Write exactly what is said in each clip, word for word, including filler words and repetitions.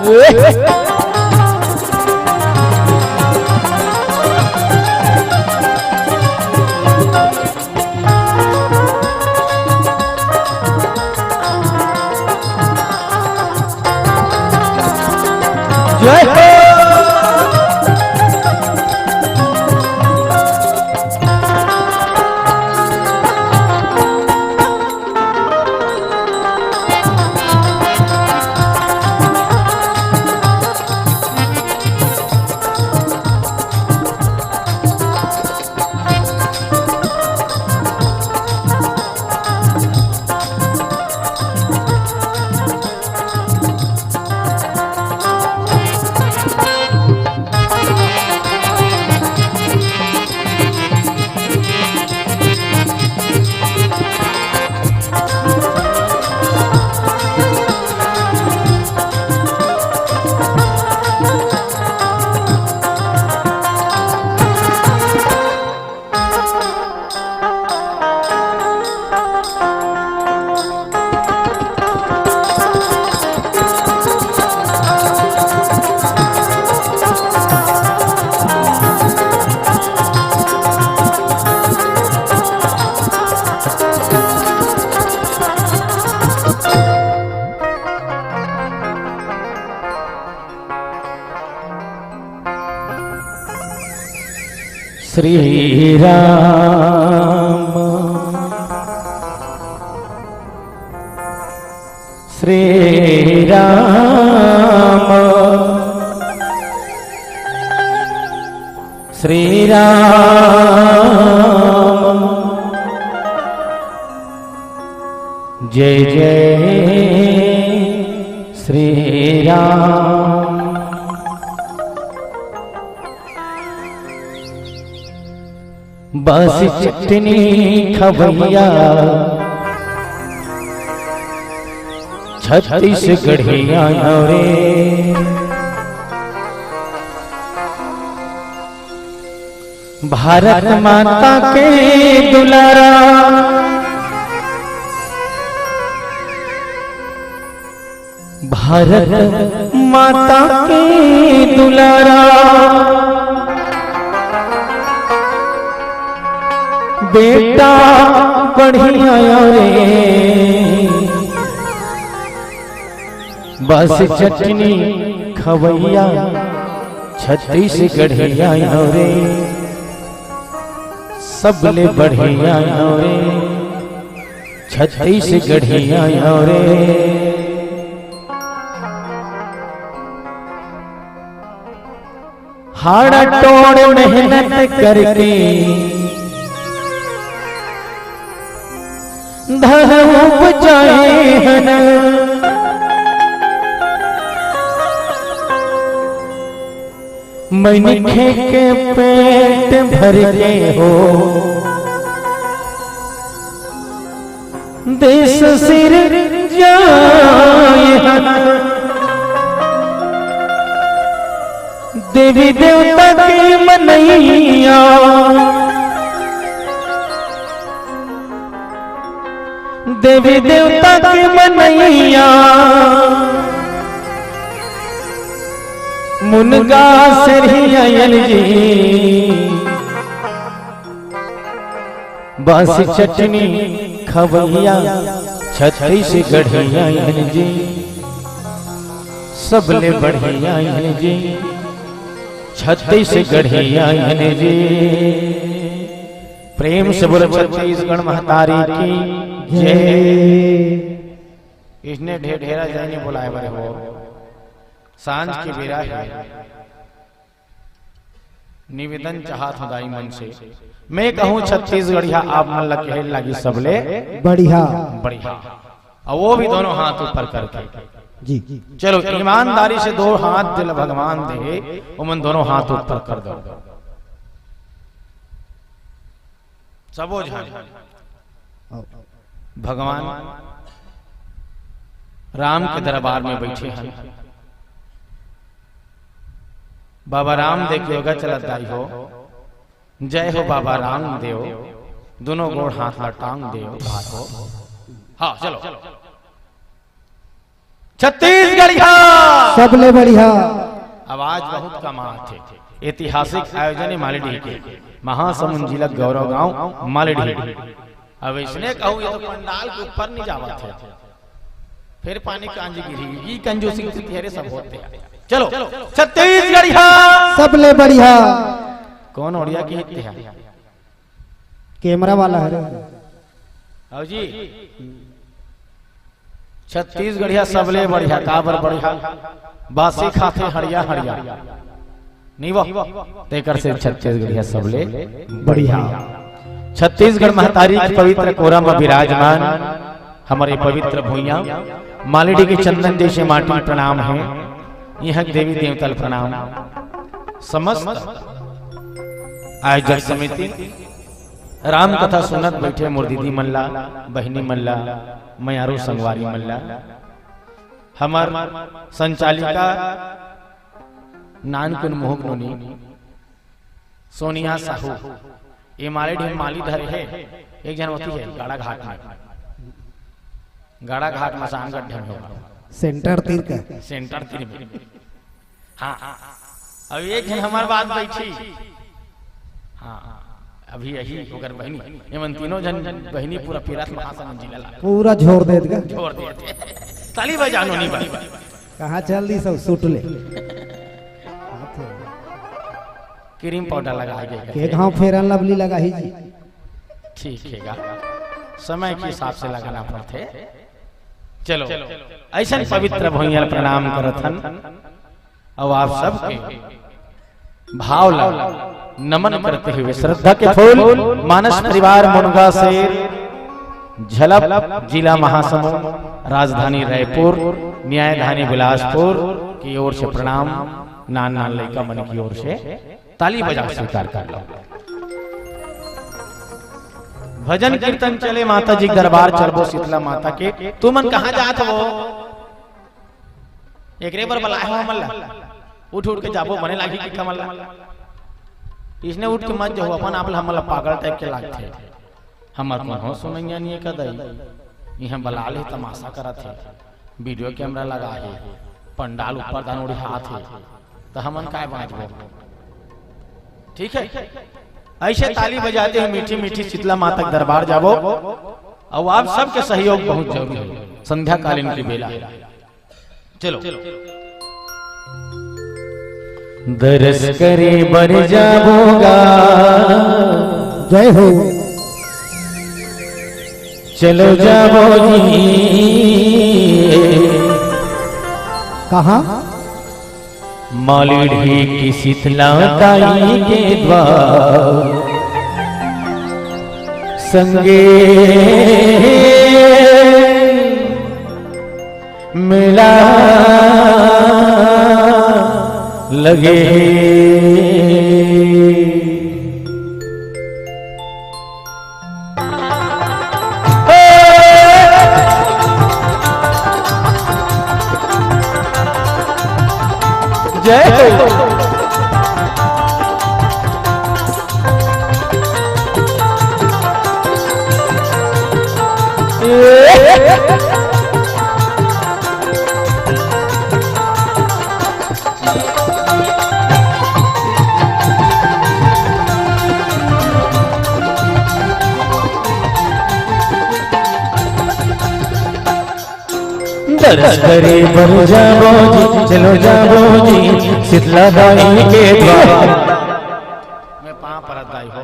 जय हो। श्री राम, श्री राम, श्री राम, जय जय श्री राम। बासी चटनी खवैया छत्तीसगढ़िया रे। भारत माता के दुलारा, भारत माता के दुलारा, बेटा बढ़िया रे। बासी चटनी खवैया छत्तीसगढ़िया रे, सबले बढ़िया रे, छत्तीसगढ़िया रे। हाड़ा टोड़ मेहनत करके धन उपजाए हन। मनखे के पेट भर के हो देश सिरजाए हन। देवी देवता के मनैया, देवी देवता के मनैया, मुनगा सरहिया जी। बासी चटनी खवैया छत्तीसगढ़िया जी, सबले बढ़िया जी, छत्तीसगढ़िया जी। प्रेम से बोलो छत्तीसगढ़ महतारी की जय। इसने ढेर ढेरा जाने बुलाए बरे हो, सांझ के बेरा है। निवेदन चाहत हूँ दाई मन से, मैं कहूँ छत्तीसगढ़िया आप मन ला कहे लागी सबले बढ़िया। बढ़िया। और वो भी दोनों हाथ ऊपर करके। जी। चलो ईमानदारी से दो हाथ दिल भगवान दे, ओमन दोनों हाथ ऊपर कर दो। सबो झन आओ। भगवान राम के दरबार में बैठे हैं। बाबा रामदेव के योगा चलत दाई हो, जय हो बाबा रामदेव, दोनों गोड़ हाथ ला टांग देव। हाँ, चलो। छत्तीसगढ़िया। सबले बढ़िया। आवाज बहुत कम आथे। ऐतिहासिक आयोजन हे मालीडीह के, महासमुंद जिला गौरव गांव, मालीडीह। अब इसने कहूं, ये तो पंडाल के ऊपर नहीं जावत हे, फिर पानी कांजी गिरी, ये कंजूसी के तिहरे सब होथे। चलो, छत्तीसगढ़िया। सबले बढ़िया। कौन ओड़िया के हित हे? कैमरा वाला हे रे। आओ जी। छत्तीसगढ़िया सबले बढ़िया, काबर बढ़िया? बासी खाथे हड़िया हड़िया। नी वो? तेकर से छत्तीसगढ़िया सबले बढ़िया। छत्तीसगढ़ महतारी के पवित्र कोरा म विराजमान हमर ये पवित्र भुइयां, मालीडीह के चंदन जैसे माटी ल प्रणाम हे, इहां के देवी देवता ल प्रणाम, समस्त आयोजक समिति, राम कथा सुनत बैठे मोर दीदी मन ला, बहिनी मन ला, मयारू संगवारी मन ला, हमर संचालिका नानकुन मोहक नोनी, सोनिया साहू, ये माली ढेर माली धरे हे, एक झन होती हे गाड़ा घाट में, गाड़ा घाट मसान गड्ढे में होगा। सेंटर तीर का। सेंटर तीर में। हाँ, हाँ, हाँ। अब एक झन हमार बात बैठी। हाँ, हाँ। अभी यही ओकर बहिनी, एमन तीनों झन बहिनी पूरा पीरत महासमुंद जिला ला। पूरा झोर देत गा। झोर देत। ताली बजा नोनी बा। कहाँ चल दी सब सूट ले? क्रीम पाउडर लगा के के घाव फेयर एंड लवली लगाही जी। ठीक हे गा, समय के हिसाब से लगाना पड़थे। चलो, ऐसन पवित्र भुइयां प्रणाम करत हन, अउ आप सबके भाव ला नमन करते हुए श्रद्धा के फूल मानस परिवार मुनगा से झलप, जिला महासमुंद, राजधानी रायपुर, न्यायधानी बिलासपुर की ओर से प्रणाम। नान नान लइका मन की ओर से ताली बजा स्वीकार कर लो। भजन कीर्तन चले, माता जी के दरबार चलबो शीतला माता के। तुमन कहाँ जात हो? एकरे बर बलाए हो हमन ला? उठ उठ के जाबो, बने लागही कि कमल ला। इसने उठ के मत जाओ, अपन आप ला हमन ला पागल टाइप के लागथे। हमर कोनो सुनैया नहीं हे का दाई? इहाँ बला ले तमाशा करत हे, वीडियो कैमरा लगा हे, पंडाल ऊपर दान उड़िहात हे, त हमन काय बांचबो? ठीक है, ऐसे ताली बजाते हुए मीठी मीठी शीतला माता के दरबार जाबो। और आप सबके सहयोग बहुत जरूरी है, संध्याकालीन की बेला है। चलो। दरस करे बर जाबो गा। जय हो। चलो जाबो जी। कहाँ? मालीढ़ी की शीतला ताई के द्वार संगे मेला लगे हे। जय हो। दरस करे बर जाबो जी, चलो जाबो जी, शीतला दाई के द्वार। मैं पाँव परत दाई हो।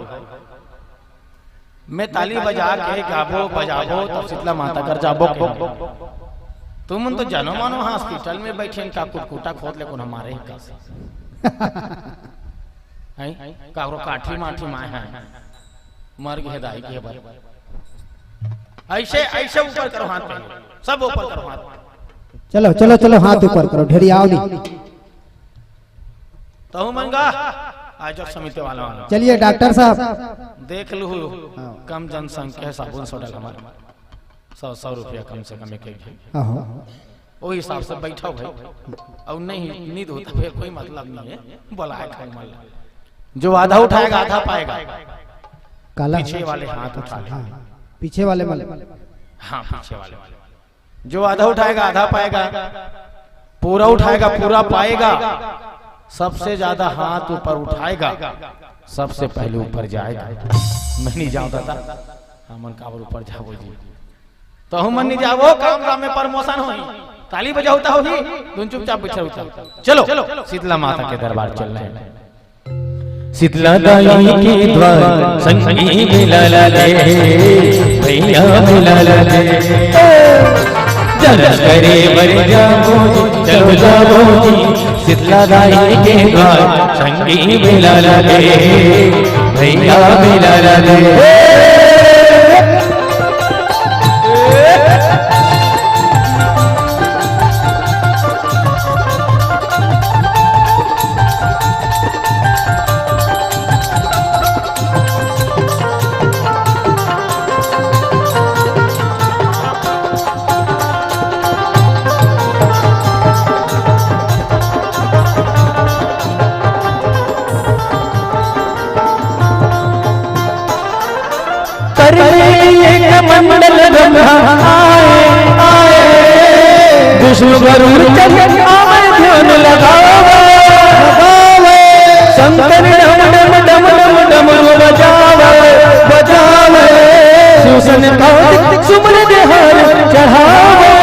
मैं ताली बजा के गाबो, बजाबो, तब शीतला माता कर जाबो के। तुमन तो जानो मानो हॉस्पिटल में बैठे का कुटकुटा खोद ले कोन मारे हे का। हैं? काकरो काठी माठी माय है। मर गे दाई के बर। ऐसे, ऐसे ऊपर करो हाथ पे। सब ऊपर करो हाथ। चलो, चलो, चलो, हाथ ऊपर करो, ढेरियाओ नहीं। तहु मन गा, आयोजक समिति वाला, वाला। चलिए डॉक्टर साहब। देख लू, हाँ। कम जनसंख्या साबुन सोडा हमारे। सौ, सौ रुपया कम से कम एक, एक झन। हाँ, हाँ। ओ हिसाब से बैठो भाई। और नहीं, नींद होता फिर कोई मतलब नहीं है। बुलाए खाए मन ला। जो आधा उठाएगा, आधा पाएगा। काला। पीछे वाले हाथ उठा ले। हाँ, पीछे वाले मन। हाँ, पीछे वाले। जो आधा उठाएगा, आधा पाएगा, पूरा उठाएगा, पूरा पाएगा, सबसे ज्यादा हाथ ऊपर उठाएगा, सबसे पहले ऊपर जाएगा। मैं नहीं जाऊं दादा, हमन काबर ऊपर जाबो जी। तो हम मन नहीं जाबो, काम काम में promotion होही, ताली बजाओ ता होही, तुम चुपचाप बैठा उठा। चलो, शीतला माता के दरबार चल रहे हैं। शीतला दाई के द्वार संगी मिला ला दे, भैया मिला ला दे। दरस करे बर जाबो जी, चलो जाबो जी, शीतला दाई के द्वार संगी मिला ला दे, भैया मिला ला दे। कर में एक मंडल ब्रह्मा आए, आए। विष्णु गरुड़ चढ़ आवे ध्यान लगावे, लगावे। शंकर डम डम डम डम डमरू बजावे, बजावे। शिव सन कार्तिक सुमन देहार चढ़ावे।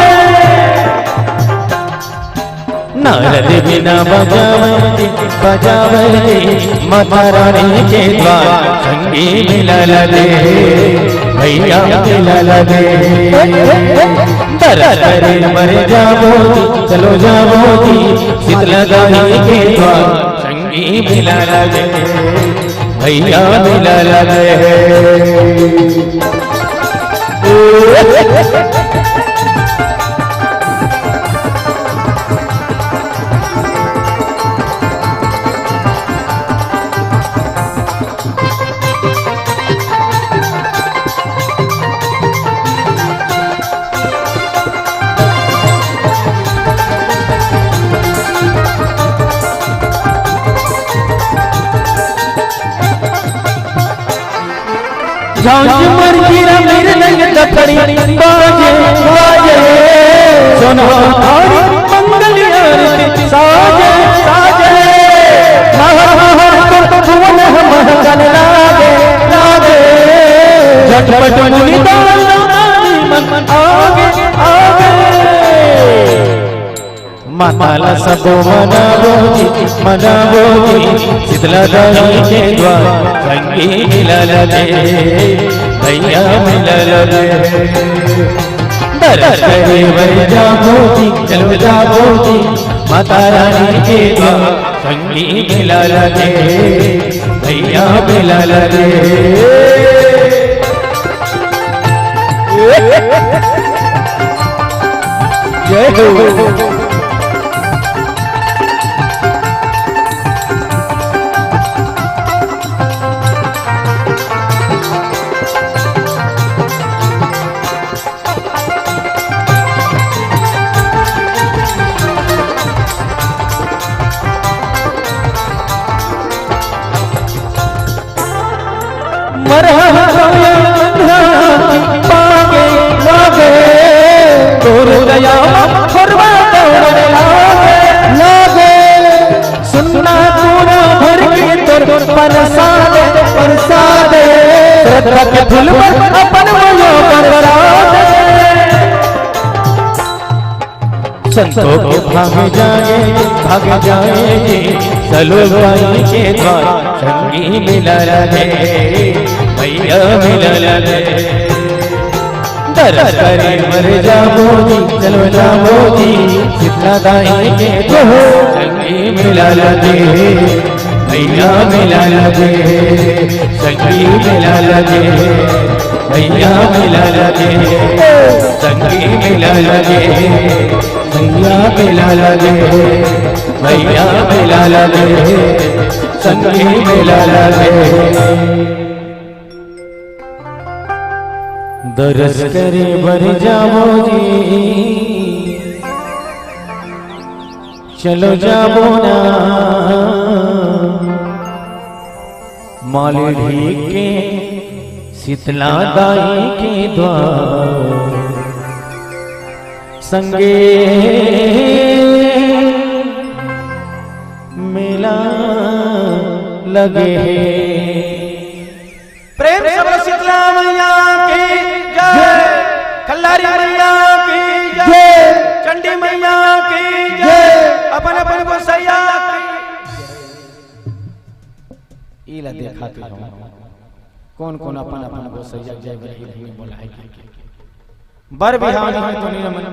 नारद वीणा बजावे, बजावे, माता रानी के द्वार संगी मिला ला दे, भैया मिला ला दे। दरस करे बर जाबो जी, चलो जाबो जी, शीतला दाई के द्वार संगी मिला ला दे, भैया मिला ला दे। झांझ मरझिरा मेरे रंग दफड़ी बाजे, बाजे। सोना थारी मंगल आरती साजे, साजे। हर हर हर कर भुवन महकन लागे, लागे। झटपट मुनि दानी मन आगे, आगे। माता ला सबो मनाबो जी, मनाबो जी, शीतला दाई के द्वार संगी मिला ला दे, भैया मिला ला दे। दरस करे बर जाबो जी, चलो जाबो जी, माता रानी के द्वार संगी मिला ला दे, भैया मिला ला दे। जय हो। मरहम पागे लागे, तोर दया म खोरवा दौड़े लागे, लागे। सुन्ना कूड़ा भर के तोर परसाद, परसाद। श्रद्धा के फूल पर अपन मया परसाद। संतों को भाग जाए, भाग जाए, चलो भाई के द्वार संगी मिला ला दे, भैया मिला ला दे। दरस करे बर जाबो जी, चलो जाबो जी, शीतला दाई के द्वार संगी मिला ला दे, भैया मिला ला दे, संगी मिला ला दे, भैया मिला ला दे, संगी मिला ला दे, भैया मिला ला दे, भैया मिला ला दे, संगी मिला ला दे। दरस करे बर जाबो जी, चलो जाबो ना। मालड़ी के शीतला दाई के द्वार। संगे मेला लगे हे। प्रेम से बोलो शीतला मैया की जय, कल्लारी मैया की जय, चंडी मैया की जय, अपन अपन गोसैया की। इला देखा के हम कौन कौन अपन अपन गोसैया जय बोले बोला है। बर बिहाव नहीं तो नहीं मन।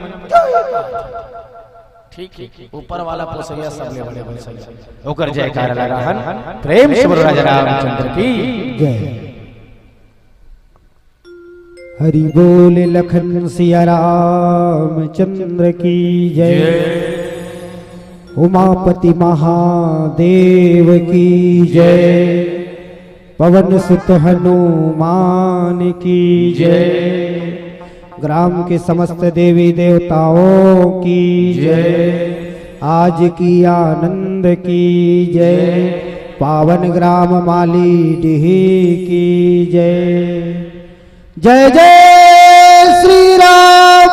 ठीक है, ऊपर वाला पोसैया सबले बड़े पोसैया। ओकर जयकार लगा हन। प्रेम से बोलो राजा रामचंद्र की जय। हरि बोल लखन सिया रामचंद्र की जय। उमापति महादेव की जय। पवन सुत हनुमान की जय। ग्राम के समस्त देवी देवताओं की जय। आज की आनंद की जय। पावन ग्राम माली डीह की जय। जय जय श्री राम।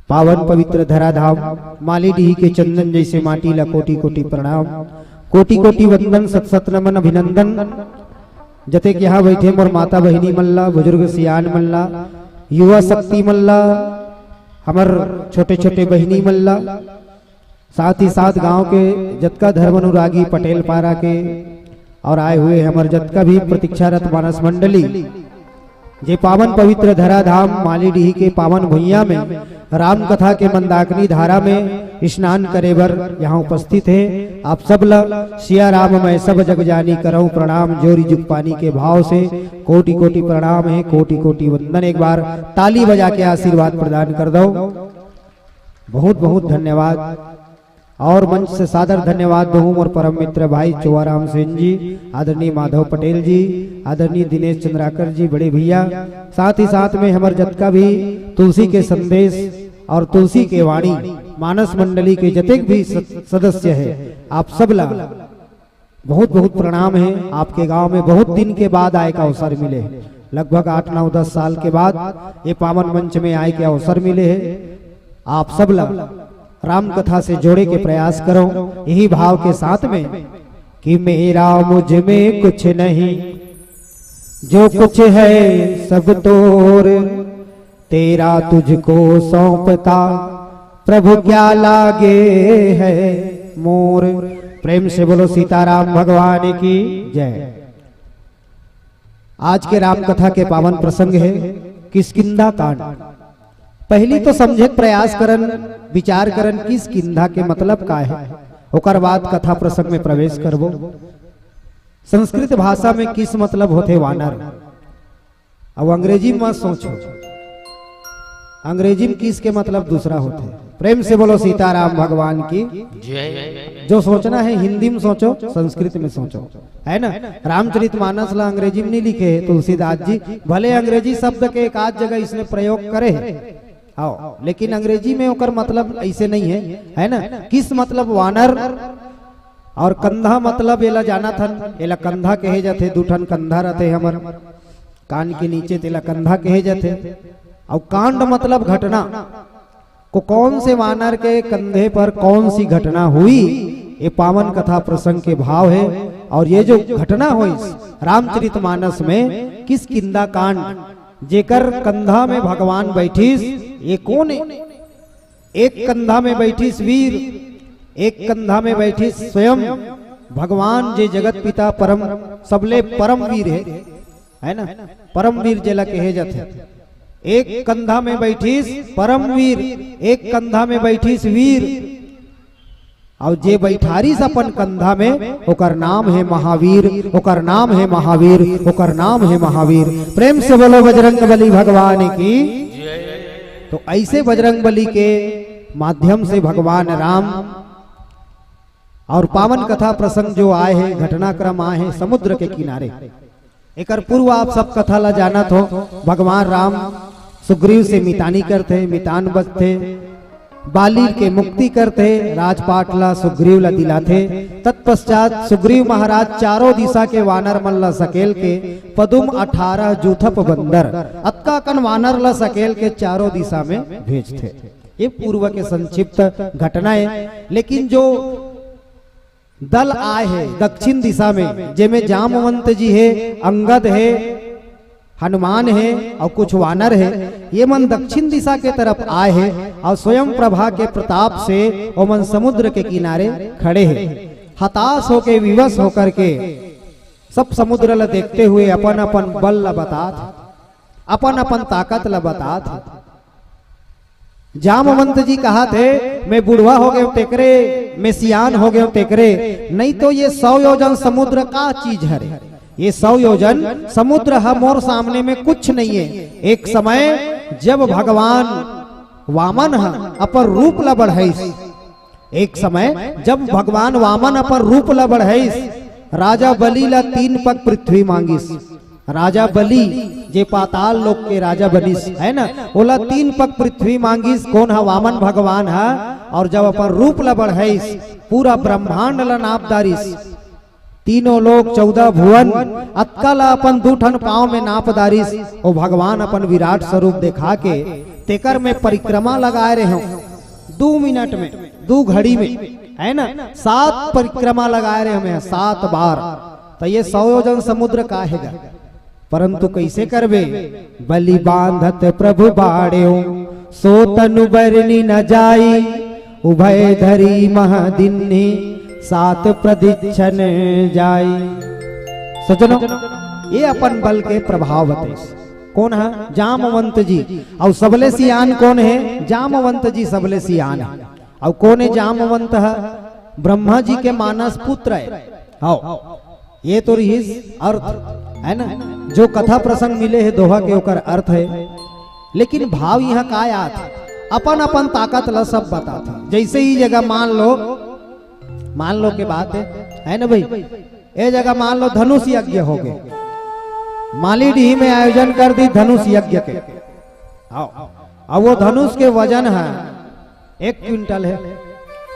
पावन पवित्र धराधाम माली डीह के चंदन जैसे माटी ला कोटि कोटि प्रणाम, कोटि कोटि वंदन, सत सत नमन अभिनंदन। जतेक यहाँ बैठे मोर माता बहिनी मन ला, बुजुर्ग सियान मन ला, युवा शक्ति मन ला, हमर छोटे छोटे बहिनी मन ला, साथ ही साथ गांव के जतका धर्म अनुरागी पटेल पारा के और आए हुए हमर जतका भी प्रतीक्षारत मानस मंडली, जे पावन पवित्र धराधाम माली डीह के पावन भुइयां में राम कथा के मंदाकिनी धारा में स्नान करे बर यहाँ उपस्थित हे। आप सब ला सिया राम मैं सब जग जानी करऊं प्रणाम, जोरी जुग पानी के भाव से कोटि कोटि प्रणाम हे, कोटि कोटि वंदन। एक बार ताली बजा के आशीर्वाद प्रदान कर दो। बहुत बहुत धन्यवाद। और मंच से सादर धन्यवाद दूं मोर परम मित्र भाई चोवाराम सेन जी, आदरणीय माधव पटेल जी, आदरणीय दिनेश चंद्राकर जी, बड़े भैया, साथ ही साथ में हमर जतका भी तुलसी के संदेश और तुलसी के वाणी मानस मंडली के जतेक भी स-, सदस्य है, आप सब ला बहुत बहुत प्रणाम है। आपके गांव में बहुत दिन के बाद आए का अवसर मिले है, लगभग आठ नौ दस साल के बाद ये पावन मंच में आए के अवसर मिले है। आप सब ला राम कथा से जोड़े के प्रयास करो यही भाव के साथ में कि मेरा मुझ में कुछ नहीं, जो कुछ है सब तोर, तेरा तुझको सौंपता प्रभु क्या लागे है मोर। प्रेम से बोलो सीताराम भगवान की जय। आज के राम कथा के पावन प्रसंग है किष्किंधा कांड। पहली तो समझे के प्रयास करन, विचार करन किष्किंधा के मतलब का है, ओकर बाद कथा प्रसंग में प्रवेश करबो। संस्कृत भाषा में किस मतलब होथे वानर, अब अंग्रेजी में सोचो, अंग्रेजी में किस के मतलब दूसरा होथे। प्रेम से बोलो सीताराम भगवान की। जो सोचना है हिंदी में सोचो, संस्कृत में सोचो, है ना? रामचरित मानस ला अंग्रेजी में नहीं लिखे है तुलसीदास जी, भले अंग्रेजी शब्द के एक आध जगह इसने प्रयोग करे है, आओ, लेकिन अंग्रेजी में ओकर मतलब ऐसे नहीं है, है ना? किस मतलब वानर और कंधा मतलब एला जानत हन, एला कंधा कहे जाथे, दू ठन कंधा रथे हमर कान के नीचे, तेला कंधा कहे जाथे। और कांड मतलब घटना, को कौन से वानर के कंधे पर कौन सी घटना हुई, ये पावन कथा प्रसंग के भाव है। और ये जो घटना हुई रामचरित मानस में किष्किंधा कांड, जेकर कंधा में भगवान बैठिस, ये कौन है? एक कंधा में बैठिस वीर, एक कंधा में बैठिस स्वयं भगवान, जे जगत पिता परम, सबले परम वीर है, है ना? परम वीर जेला कहे जाथे। एक कंधा में बैठिस परम वीर, एक कंधा में बैठिस वीर, और जे बैठारिस अपन कंधा में, ओकर नाम है महावीर, ओकर नाम है महावीर, ओकर नाम है महावीर। प्रेम से बोलो बजरंग बली भगवान की। तो ऐसे बजरंग बली के माध्यम से भगवान राम और पावन कथा प्रसंग जो आए हैं, घटनाक्रम आए हैं समुद्र के किनारे। एकर पूर्व आप सब कथा ला जानत हो, भगवान राम सुग्रीव से मितानी करथे, मितान बचथे, बाली के मुक्ति करथे, राजपाट ला सुग्रीव ला दिलाथे। तत्पश्चात सुग्रीव महाराज चारों दिशा के वानर मन ला सकेल के पदुम अठारह जूथप बंदर, अतका कन वानर ला सकेल के चारों दिशा में भेजथे। ये पूर्व के संक्षिप्त घटना है, लेकिन जो दल आए हे दक्षिण दिशा में, जेमे जामवंत जी हे, अंगद हे, हनुमान हे और कुछ वानर हे, ये मन दक्षिण दिशा के तरफ आए हे और स्वयं प्रभा के प्रताप से ओमन समुद्र के किनारे खड़े हे। हताश होके, विवश होकर के सब समुद्र ला देखते हुए अपन अपन बल ला बतात, अपन अपन ताकत ला बतात। जामवंत जी कहा थे, मैं बुढ़वा हो गए तेकरे, मैं सियान हो गए तेकरे, नहीं तो ये सौ योजन समुद्र का चीज हरे। ये सौ योजन समुद्र ह मोर सामने में कुछ नहीं है। एक समय जब भगवान वामन ह अपन रूप ला बढ़ाइस, एक समय जब भगवान वामन अपन रूप ला बढ़ाइस, राजा बलि ला तीन पग पृथ्वी मांगिस। राजा बलि, जे पाताल लोक के राजा बनिस, है ना, ओला तीन पग पृथ्वी मांगिस। कोन ह? वामन भगवान ह। और जब अपन रूप ला बढ़ाइस, पूरा ब्रह्मांड ला नाप डारिस, तीनों लोक, चौदह भुवन, अतका ला अपन दू ठन पांव में नाप डारिस। ओ भगवान अपन विराट स्वरूप देखा के तेकर में परिक्रमा लगाए रहे हो दू मिनट में, दू घड़ी में, है ना, सात परिक्रमा लगाए रहे हमें, सात बार। तो ये सौ योजन समुद्र का हेगा, परंतु कैसे करबे? बलि बांधत प्रभु बाढ़्यो, सो तनु बरनि न जाई, उभय धरी मह दिन्हि, सात प्रदक्षिण जाई। सज्जनों, ये अपन बल के प्रभाव बतेस। कोन ह? जामवंत जी। और सबले सियान कोन हे? जामवंत जी सबले सियान हे। और कोन हे जामवंत ह? ब्रह्मा जी के मानस पुत्र हे। हव, ये तो रिहिस अर्थ, है ना, जो कथा प्रसंग मिले हे दोहा के, ओकर अर्थ हे। लेकिन भाव यहाँ का आत? अपन अपन ताकत ला सब बताथे। जैसे ही जगह मान लो, मान लो के बात है, है ना भाई, ए जगह मान लो धनुष यज्ञ हो गए, मालीडीह में आयोजन कर दी धनुष यज्ञ के। आओ, अब वो धनुष के वजन है एक क्विंटल है।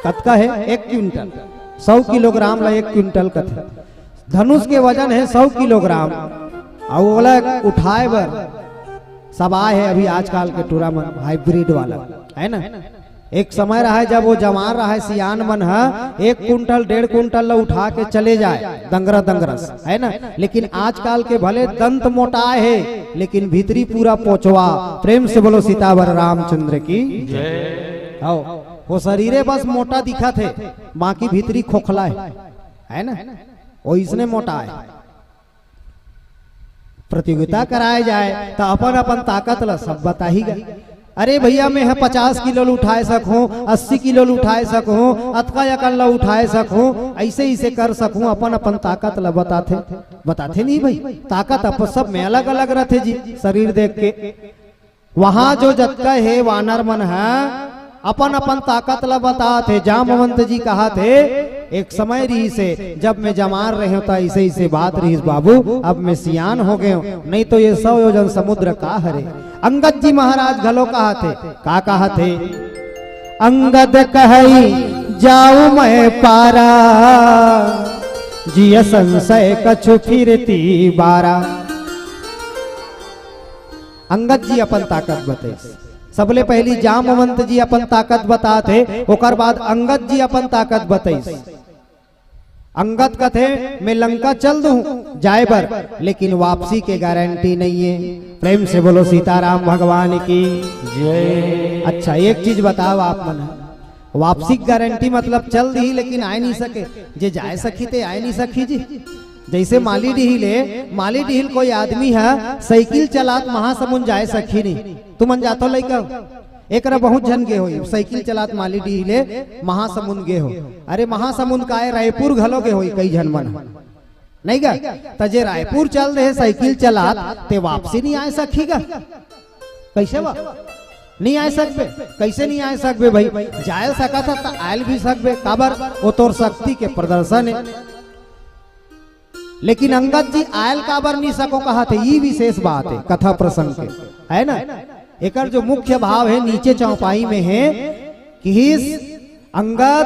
कतका है? एक क्विंटल। सौ किलोग्राम ला एक क्विंटल कथे। धनुष के वजन है सौ किलोग्राम। और ओला उठाए बर सब आए है अभी आजकल के टूरा मन, हाइब्रिड वाला, है ना। एक समय रहा है जब वो जवान रहा है, सियान मन ह एक कुंटल, डेढ़ कुंटल ला उठा के चले जाए, दंगरा दंगरस, है ना। लेकिन आजकल के भले दंत मोटाए है, लेकिन भीतरी पूरा पोचवा। प्रेम से बोलो सीतावर रामचंद्र की। हव, वो शरीरे बस मोटा दिखत हे, बाकी भीतरी खोखला हे, है ना? वो इसने मोटा हे। प्रतियोगिता कराए जाए त अपन अपन ताकत ला सब बताही गा। अरे भैया, मैं ह पचास किलो ल उठाए सकहूं, अस्सी किलो ल उठाए सकहूं, अतका अकन ल उठाए सकहूं, ऐसे ऐसे कर सकहूं, अपन अपन ताकत ल बताथे। बताथे नहीं भाई, ताकत अपन सब में अलग अलग रथे जी, शरीर देख के। वहां जो जतका हे वानर मन ह अपन अपन ताकत ल बतात हे। जामवंत जी कहत हे, एक समय रिहिस हे जब मैं जवान रहेंव त ऐसे ऐसे बात रिहिस बाबू, अब मैं सियान हो गए हूं, नहीं तो ये सौ योजन समुद्र का हरे। अंगद जी महाराज घलो कहत हे, का कहत हे? अंगद कहई जाऊ मैं पारा, जिय संशय कछु फिरती बारा। अंगद जी अपन ताकत बतइस। सबले पहली जामवंत जी अपन ताकत बतात हे, ओकर बाद अंगद जी अपन ताकत बतइस। अंगद कथे, "मैं लंका चल दूं जाए बर, लेकिन वापसी के गारंटी नहीं है।" प्रेम से बोलो सीताराम भगवान की जय। अच्छा, एक चीज बताओ आप मन, वापसी की गारंटी मतलब चल दी लेकिन आए नहीं सके, जे जाए सकी ते आए नहीं सकी जी। जैसे माली डीहिल हे, माली डीहिल कोई आदमी ह साइकिल चलात महासमुंद जाए सकी नहीं, तुमन जाथो लइका? एकरा बहुत झन गे होई, साइकिल चलात माली डीहिल हे महासमुंद गे हो। अरे महासमुंद का हे, रायपुर घलो गे होई कई झन मन, नहीं गा? त जे रायपुर चल दे साइकिल चलात, ते वापसी नहीं आए सकी गा। कैसे बा? नहीं आए सकबे। कैसे नहीं आए सकबे भाई? जाए सकत ह त आयल भी सकबे। काबर? वो तोर शक्ति के प्रदर्शन हे। लेकिन अंगद जी आयल काबर नहीं सको कहत हे, ई विशेष बात हे कथा प्रसंग के, है ना? एकर जो मुख्य भाव हे नीचे चौपाई में हे किहिस, "अंगद,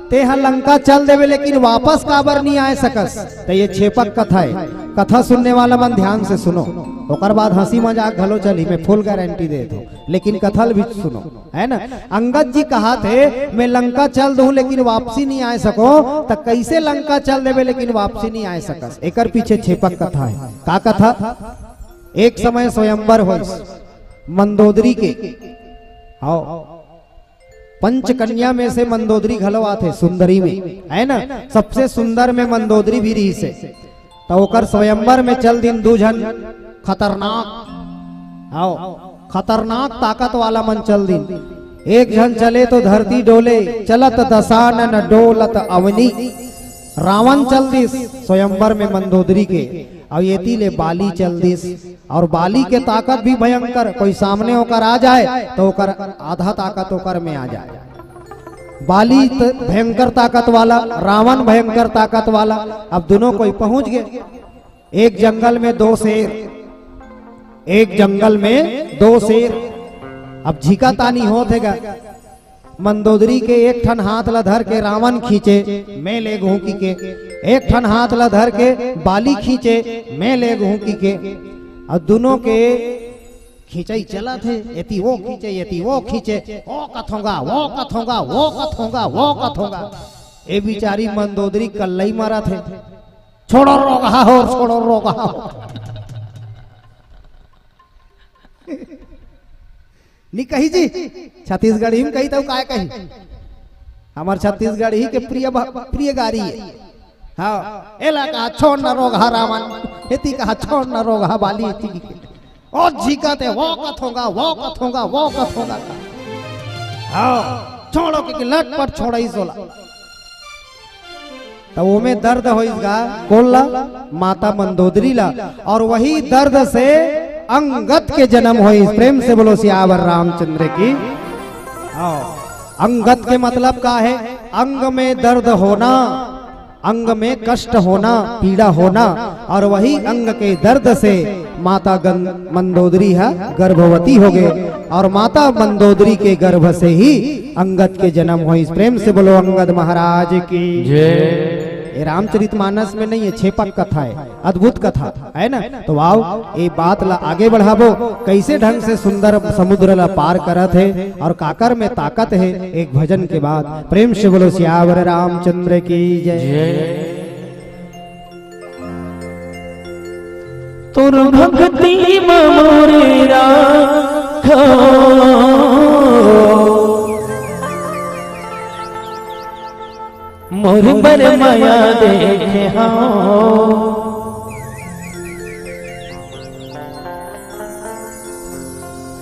तेंह लंका चल देबे, लेकिन वापस काबर नी आय सकस?" त ये छेपक कथा हे। कथा सुनने वाला मन ध्यान से सुनो, ओकर बाद हंसी मजाक घलो चलही, मैं full guarantee देत हूं, लेकिन कथा ल भी सुनो, है ना? अंगद जी कहत हे, "मैं लंका चल दूं, लेकिन वापसी नी आय सको।" त कइसे लंका चल देबे, लेकिन वापसी नी आय सकस? एकर पीछे छेपक कथा हे। का कथा? एक समय स्वयंवर होइस मंदोदरी के। हाव, पंच कन्या में से मंदोदरी घलो आथे, सुंदरी में, है ना? सबसे सुंदर में मंदोदरी भी रहिस हे। त ओकर स्वयंवर में चल दिन दू झन खतरनाक, हाव, खतरनाक ताकत वाला मन चल दिन। एक झन चले तो धरती डोले, चलत दसानन डोलत अवनी। रावण चल दिस स्वयंवर में मंदोदरी के, अउ एती ले बाली चल दिस। अउ बाली के ताकत भी भयंकर, कोई सामने ओकर आ जाय त ओकर आधा ताकत ओकर में आ जाय। बाली त-, भयंकर ताकत वाला, रावण भयंकर ताकत वाला। अब दुनों कोई पहुंच गे एक जंगल में, दो शेर, एक जंगल में दो शेर। अब झिका तानी होत हे गा। मंदोदरी के एक ठन हाथ ला धर के रावण खींचे, में ले घूंकी के, एक ठन हाथ ला धर के बाली खींचे, में ले घूंकी के, अउ दुनों के खींचई चलत हे, एती वो खींचे, एती वो खींचे, "वो कथोंगा, वो कथोंगा, वो कथोंगा, वो कथोंगा।" ए बिचारी मंदोदरी कल्लई मरत हे, "छोड़ो रोगहा हो, छोड़ो रोगहा हो।" नी कही जी, छत्तीसगढ़ी में कही त काय कही, हमर छत्तीसगढ़ी के प्रिय ब-, प्रिय गारी हे। हाव, एला कहा छोड़ न रोगहा रावण, एती कहा छोड़ न रोगहा बाली, एती की। ओ झिका ते, "वो कथोंगा, वो कथोंगा, वो कथोंगा।" हाव, छोड़ो के, के लटपट छोड़ाइस ओला। त ओमे दर्द होइस गा, कोन ला? माता मंदोदरी ला। अउ वही दर्द से अंगद के जनम होइस। प्रेम से बोलो सियावर रामचंद्र की। हाव, अंगद के मतलब का हे? अंग में दर्द होना, अंग में कष्ट होना, पीड़ा होना, अउ वही अंग के दर्द से माता गं-, मंदोदरी ह गर्भवती होगे, अउ माता मंदोदरी के गर्भ से ही अंगद के जनम होइस। प्रेम से बोलो अंगद महाराज की। जय। ये रामचरितमानस में नहीं हे, छेपक कथा हे, अद्भुत कथा हे ना। तो आओ, ये बात ला आगे बढ़ाबो, कइसे ढंग से सुंदर समुद्र ला पार करत हे अउ काकर में ताकत हे। एक भजन के बाद प्रेम से बोलो सियावर रामचंद्र की जय। जय। तोर भक्ति म मोरे राखो, मोर बर मया देखे हव।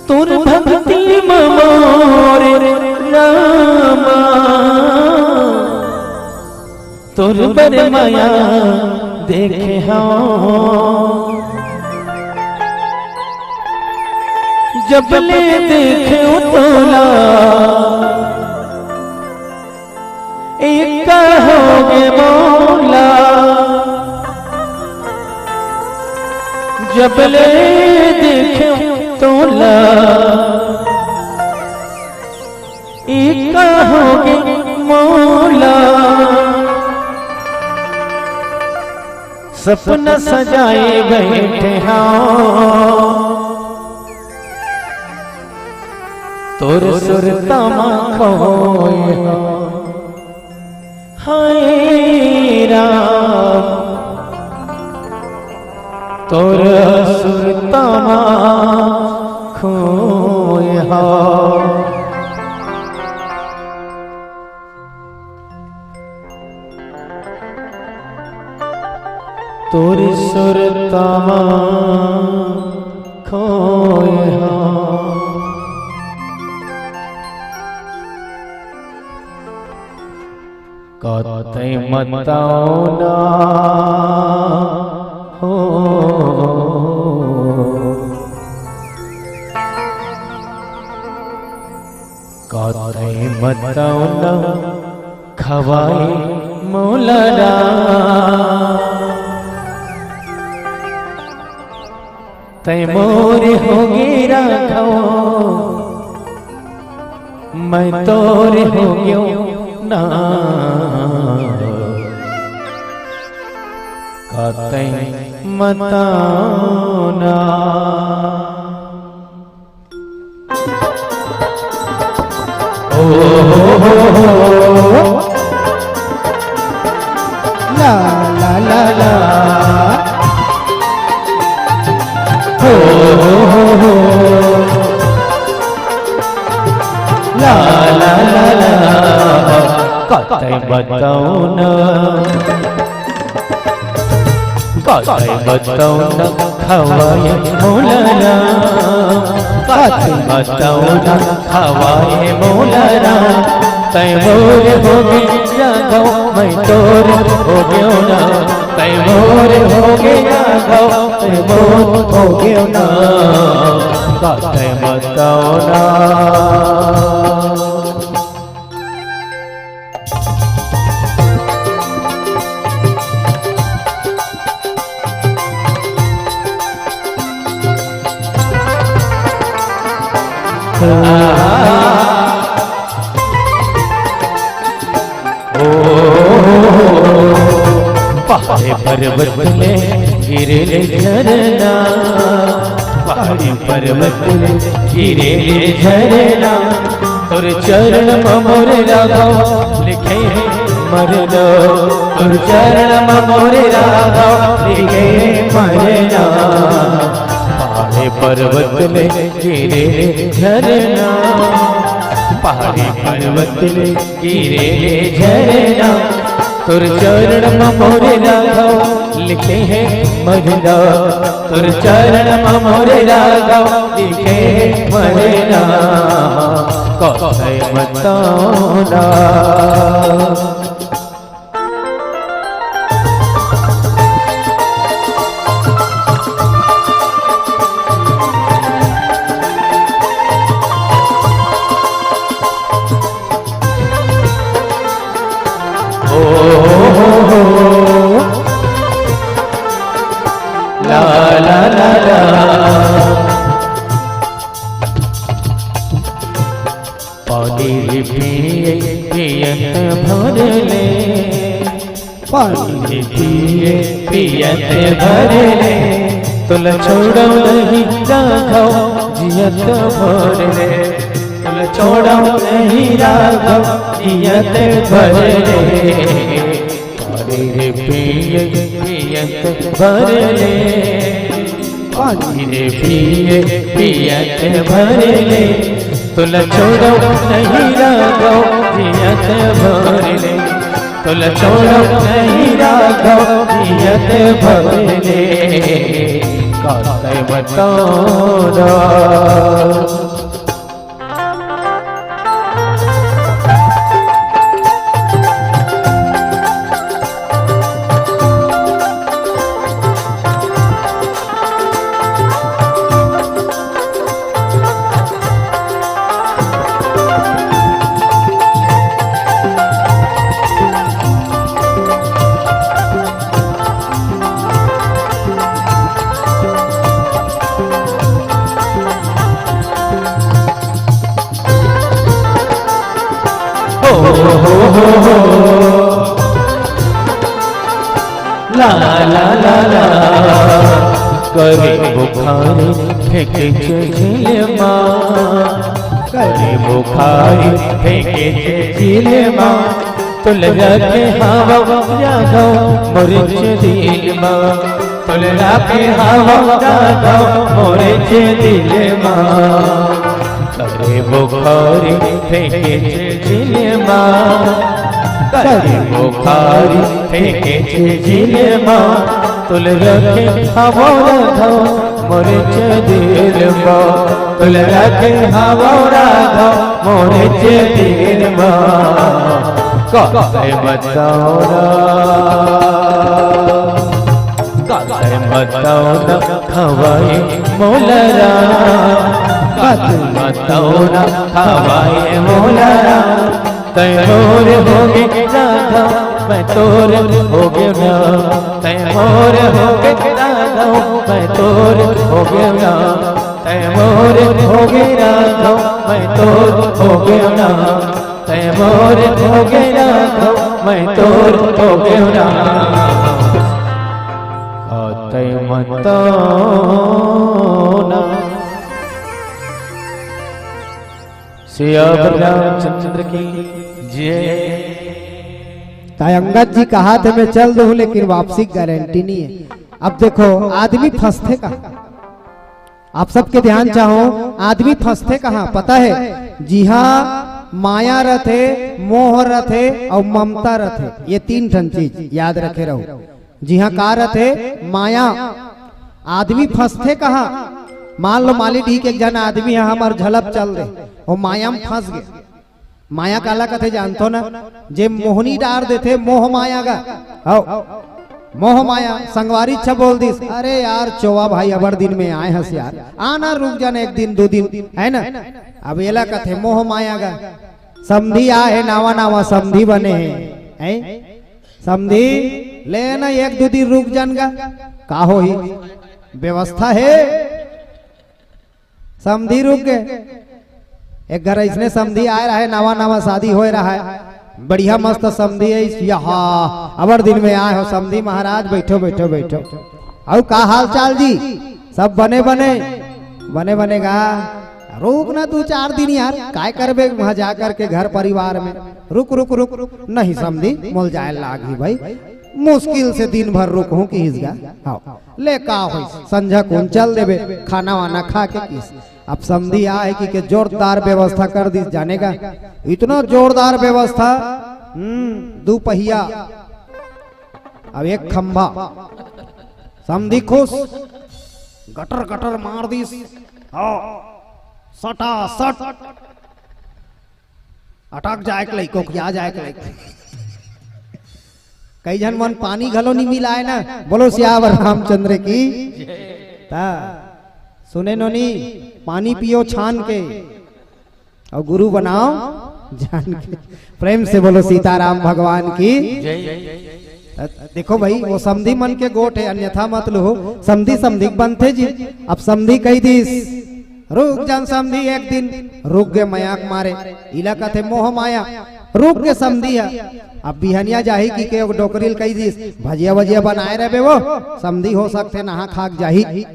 तोर भक्ति म मोर रामा, तोर बर मया देखे हव। जब ले देखे तोला, एक होगे मोला, जब ले देखे तोला, एक होगे मोला। सपना सजाए बैठे हव, तोर सुरता म खोए हव। हाय राम, तोर सुरता म खोए हव। तोर सुरता म खोए हव। कतई मत आव ना हो। कतई मत आव ना खवाए मोला राम। तैं मोर होगे राघव। मैं तोर हो गेंव ना, का तैं बताना। ओ हो हो हो। ला ला ला ला। ओ हो हो हो। ला ला ला ला। का तैं बताना। का तैं बताना हवय मोला राम, का तैं बताना हवय मोला राम। तैं मोर होगे राघव, मैं तोर हो गेंव ना। तैं मोर होगे राघव, तैं मोर हो गेंव ना। का तैं बताना। पहाड़ी पर्वत ले गिरे ले झरना, पहाड़ी पर्वत ले गिरे ले झरना। तोर चरण म मोर राघव लिखे हे मरना, तोर चरण म मोर राघव लिखे हे मरना। पहाड़ी पर्वत ले गिरे ले झरना, पहाड़ी पर्वत ले गिरे ले झरना। तोर चरण म मोर राघव लिखे हे मरना, तोर चरण म मोर राघव लिखे हे मरना। का तैं बताना। ओ हो हो। ला ला ला ला। पानी पिए पियत भर ले, पानी पिए पियत भर ले। तोला छोड़ंव नहीं राघव जियत भर ले, तोला छोड़ंव नहीं राघव जियत भर ले। पानी रे पिए पियत भर ले, पानी रे पिए पियत भर ले। तोला छोड़ंव नहीं राघव जियत भर ले, तोला छोड़ंव नहीं राघव जियत भर ले। का तैं बताना। हो, हो, हो, हो। ला, ला, ला, ला। करे बुखार फेंके झिलमा, करे बुखार फेंके झिलमा। तोला रखे हवंव राघव मोर दिल मा, तोला रखे हवंव राघव मोर दिल मा। करे बुखार फेंके झिलमा, करे बुखार फेंके झिलमा। तोला रखे हवंव राघव मोर दिल मा, तोला रखे हवंव राघव मोर दिल मा। का तैं बताना, का तैं बताना हवय मोला राम, का तैं बताना हवय मोला राम। तैं मोर होगे राघव, मैं तोर होगेंव ना। तैं मोर होगे राघव, मैं तोर होगेंव ना। तैं मोर होगे राघव, मैं तोर हो गयो ना, तै मोर हो गयो ना, मैं तोर हो गयो ना। आ, तै मत ना। सियावर रामचंद्र की जय। त अंगद जी कहा थे, मैं चल दूं, लेकिन वापसी गारंटी नहीं है। अब देखो, आदमी फंसथे कहाँ? आप सबके ध्यान चाहूं, आदमी फंसथे कहाँ पता है? जिहां माया रथे, मोह रथे और ममता रथे, ये तीन ठन चीज याद रखे रहो। जिहां का रथे? माया। आदमी फंसथे कहाँ? मान लो, माली ठीक एक झन आदमी है, हमर झलप चल दे, वो माया में फंस गए। माया काला कथे जानथो ना? जे मोहनी डार देथे, मोह माया गा। हव, मोह माया। संगवारी अच्छा बोल दिस, "अरे यार चोवा भाई, अबड़ दिन में आए हस यार, आना रुक जाना एक दिन दो दिन, है ना?" अब एला कथे मोह माया गा। समधी आ हे, नावा नावा समधी बने हे, हैं? समधी, ले ना एक दो दिन रुक जान गा, का होही? व्यवस्था है। समधी रुक गए। एक घर इसने समधी आए रहे, नवा नवा शादी होए रहा है, बढ़िया मस्त समधी है इस, यहाँ अबड़ दिन में आए हो समधी महाराज, बैठो बैठो बैठो। और का हाल चाल जी? सब बने बने? बने बने गा। रुक ना दो चार दिन यार, काय करबे वहां जा करके घर परिवार में। रुक रुक रुक रुक। नहीं समधी, मोल जाए लागी भाई, मुश्किल से दिन भर रुकहूं किहिस गा। हाँ, ले का होइस, संझा कुन चल देबे, खाना वाना खा के किहिस। अब समधी आ हे कि के जोरदार व्यवस्था कर दिस, जाने गा, इतना जोरदार व्यवस्था। हम्म, दू पहिया, अब एक खंभा। समधी खुश, गटर गटर मार दिस। हाँ, सटा सट। अटक जाए के लइक, कोकिया जाए के लइक। कई झन मन पानी घलो नहीं मिलाए ना। बोलो सियावर रामचंद्र की। ता सुने नोनी, पानी पियो छान के और गुरु बनाओ जान के। प्रेम से बोलो सीताराम भगवान की। त देखो भाई, वो समधी मन के गोठ है, अन्यथा मत लो। समधी समधी बनथे जी। अब समधी कही दिस, "रुक जान समधी एक दिन।" रुक गए मया के मारे। इला कथे मोह माया। रुक गए समधी ह। अब बिहनिया जाही कि के डोकरी ल कही दिस, "भजिया वजिया बनाए रहबे वो, समधी हो सकथे नहा खा के जाही।"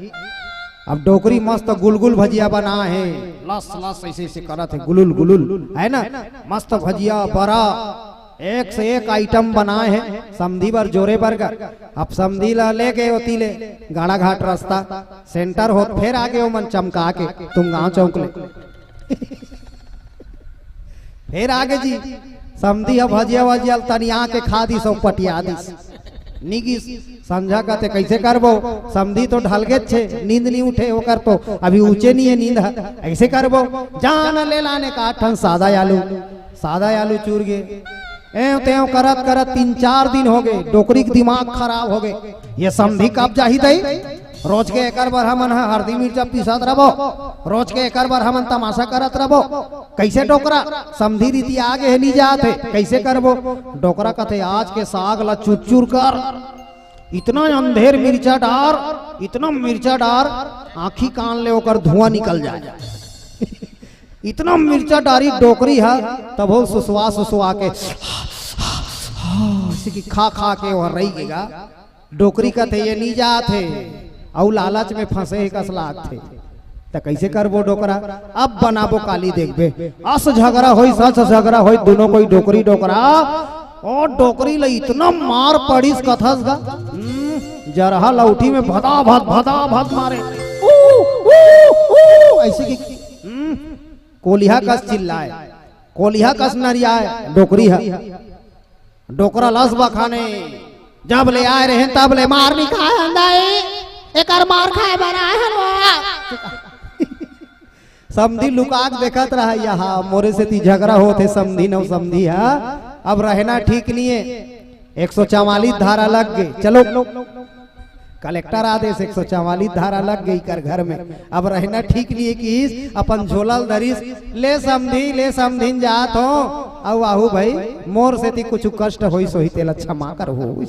अब डोकरी मस्त गुलगुल भजिया बनाए हे, लस लस ऐसे ऐसे करत हे, गुलुल गुलुल, है ना? मस्त भजिया, बरा, एक से एक आइटम बनाए हे समधी बर, जोरे बर्गर। अब समधी ला ले गए ओती ले, गाड़ा घाट रास्ता, सेंटर होत, फेर आ गए ओमन चमका के तुम गांव चौक ले। फेर आ गए जी, समधी ह भजिया वजिया ल तनिया के खा दिस अउ पटिया दिस। निगिस। संझा कथे, "कैसे करबो? समधी तो ढलगेच छे, नींद नहीं उठे ओकर तो, अभी ऊंचे नहीं है नींद ह, ऐसे करबो?" जान ले लाने का ठन सादा आलू, सादा आलू चूर गे। एव तेव करत करत तीन चार दिन हो गए, डोकरी के दिमाग खराब हो गए। ये समधी कब जाही दई? रोज के एकर बर हमन ह हरदी मिर्चा पीसत रबो, रोज के एकर बर हमन तमाशा करत रबो। कैसे डोकरा? समधी रीति आगे हे, नहीं जात हे, कैसे करबो? डोकरा कथे, "आज के साग ला चुरचुर कर, इतना अंधेर मिर्चा डार, इतना मिर्चा डार, आंखी कान ले ओकर धुआं निकल जाए।" इतना मिर्चा डारी डोकरी ह, तब हो सुसवा सुसवा के, ऐसे कि खा खा के वो रही गेगा। डोकरी कथे, "ये नी जात हे, अउ लालच में फंसे हे कस लागथे।" त कैसे करबो डोकरा? अब बनाबो काली देखबे। अस झगरा होई, सस झगरा होई, दोनों कोई डोकरी डोकरा। ओ डोकरी ल इतना मार पड़िस कथस गा। हम्म, जरहा लौठी में भदा भद, भदा भद मारे। ऊ, ऊ, ऊ, ऐसे कि, हम्म, कोलिहा कस चिल्लाए, कोलिहा कस नरियाए, डोकरी ह। डोकरा लस बखाने, "जब ले आए रहे तब ले मार नहीं खाए हन दाई, एकर मार खाए बर आए हन वो।" समधी लुका के देखत रहा, "यहाँ मोरे सेती झगरा होत हे समधी नौ समधी हा, अब रहना ठीक नहीं है।" एक सौ चवालीस धारा लग गए, चलो कलेक्टर आदेश, एक सौ चवालीस धारा लग गई कर घर में। अब रहना ठीक नहीं है कि अपन झोला ल धरिस, "ले समधी, ले समधिन जात हो, अउ आहू भाई, मोर सेती कुछ कष्ट होइस होही तेला क्षमा कर हो।"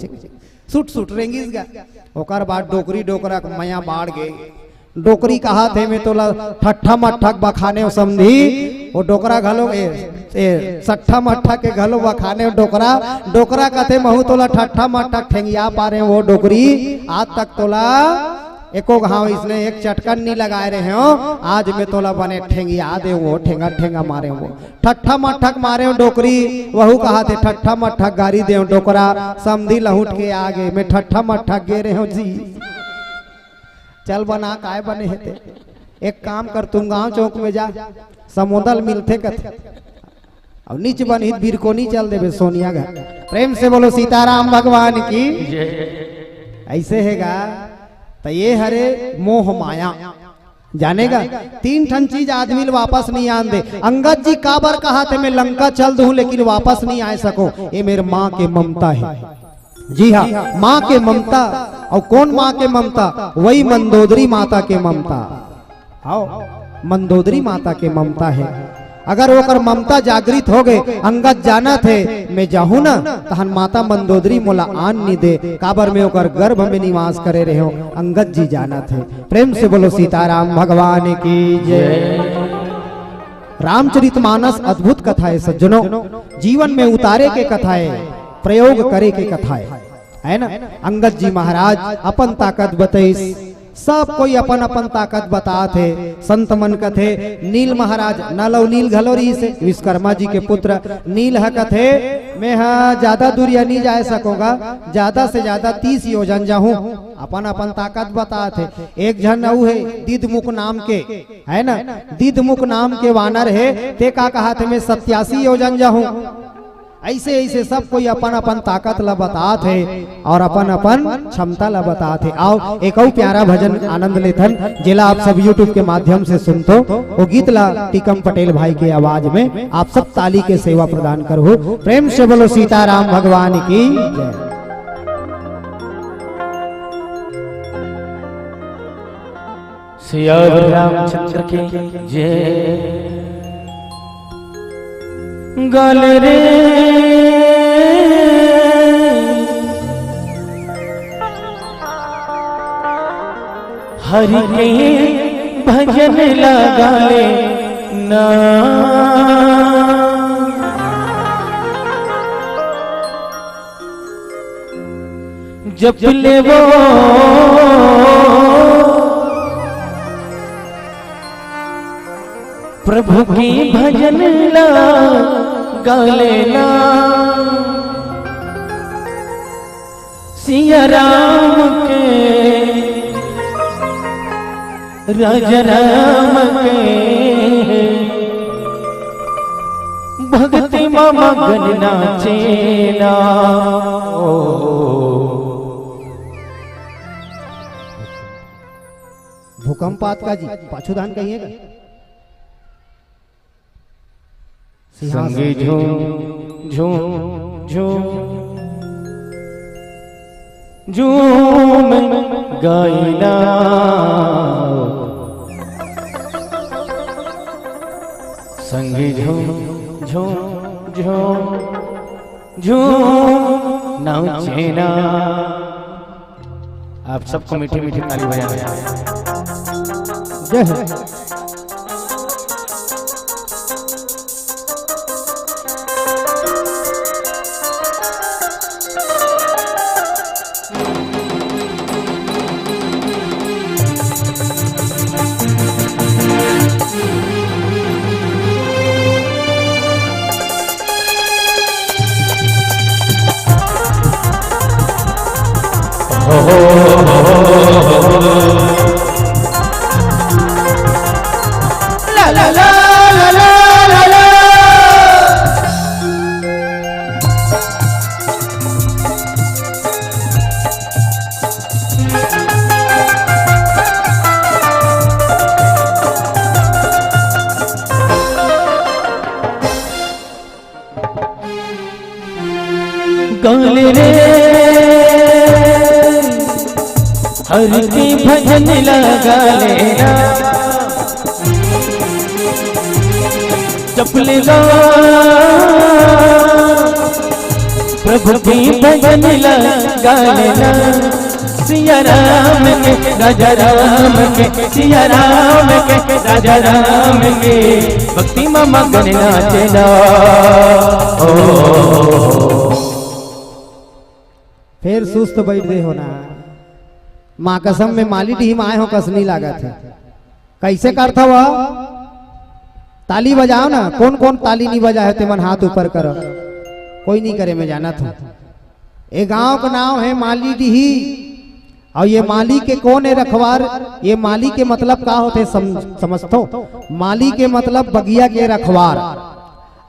सुट सुट रेंगिस गा। ओकर बाद डोकरी डोकरा के मया बाढ़ गे। डोकरी कहा थे, "मैं तोला ठट्ठा मट्ठक बखाने हो समधी, वो डोकरा घलो, ए, ए, सट्ठा मट्ठा के घलो बखाने डोकरा। डोकरा कथे, "महू तोला ठट्ठा मट्ठा ठेंगिया पारे वो डोकरी, आज तक तोला एको घाव इसने एक चटकन नी लगाए रहे हो, आज मैं तोला बने ठेंगिया दे वो, ठेंगा ठेंगा मारे वो।" ठट्ठा मट्ठक मारे हो डोकरी, वहू कहा थे, "ठट्ठा मट्ठक गारी दे डोकरा, समधी लहुट के आगे, मैं ठट्ठा मट्ठक गे रहे हो जी।" चल बना, काय बने हे ते? एक काम कर, तुम गांव चौक में जा, समोदल मिलथे कथे। अब नीच बनही त बिरकोनी चल देबे सोनिया घर। प्रेम से बोलो सीताराम भगवान की। ऐसे हेगा त ये हरे मोह माया। जानेगा, तीन ठन चीज आदमी ल वापस नहीं आन दे। अंगद जी काबर कहा थे, "मैं लंका चल दूं लेकिन वापस नहीं आ सको।" ये मेरे माँ के ममता है। जी हाँ, माँ के ममता। और कौन माँ के ममता? वही मंदोदरी माता के ममता। आओ, मंदोदरी माता के ममता है। अगर ओकर ममता जागृत हो गए, अंगद जानत हे, मैं जाहूं ना, तहन माता मंदोदरी मोला आन नी दे, काबर मैं ओकर गर्भ में निवास करे रहे हूं, अंगद जी जानत हे। प्रेम से बोलो सीताराम भगवान की जय। रामचरितमानस अद्भुत कथा है सज्जनों, जीवन में उतारे के कथा है, प्रयोग करे के कथा है, है ना? अंगद जी महाराज अपन ताकत बतइस, सब कोई अपन अपन ताकत बतात हे। संत मन कथे, नील महाराज नल अउ नील घलो रहिस हे, विश्वकर्मा जी के पुत्र नील ह कथे, "मैं ह ज्यादा दूरिया नहीं जाए सकोगा, ज्यादा से ज्यादा तीस योजन जाहूं।" अपन अपन ताकत बतात हे। एक झन अउ हे दिदमुख नाम के, है ना, दिदमुख नाम के वानर हे, ते का कहा थे, "मैं सत्यासी योजन जाहूं।" ऐसे ऐसे सब कोई अपन अपन ताकत ला बतात हे और अपन अपन क्षमता ला बतात हे। आओ, एक अउ प्यारा भजन आनंद लेथन, जेला आप सब YouTube के माध्यम से सुनथो। वो गीत ला टीकम पटेल भाई के आवाज में आप सब ताली के सेवा प्रदान करहु। प्रेम से बोलो सीताराम भगवान की जय। सियावर रामचंद्र की जय। गल रे हरि के भजन लगा ले ना। जप ले वो प्रभु की भजन ला गा लेना। सिया राम के राजा राम के भक्ति मा मगन नाचे ना। ओ। भूकंप आत का जी, पाछू धान कहिए का? सिंहासन। संगे झूम, झूम, झूम, झूम गाइना। संगे झूम, झूम, झूम, झूम नाचेना। आप सबको मीठी मीठी ताली बजाना। जय हो। गाले रे हरि के भजन लगा लेना। जप लेगा प्रभु के भजन लगा लेना। सिया राम के, राजा राम के, सिया राम के, राजा राम के, भक्ति में मगन नाचेला। ओ। फेर सुस्त बइठ गे हो ना। माँ कसम में माली डीह म आए हो कस नी लागत हे। कइसे करथव? ताली बजाव ना। कोन कोन ताली नी बजाए हो तेमन हाथ ऊपर करो। कोई नी करे, मैं जानत हूँ। ए गांव का नाव हे माली डीह। अउ ये माली के कोन हे रखवार? ये माली के मतलब का होथे, सम-, समझथो? माली के मतलब बगिया के रखवार।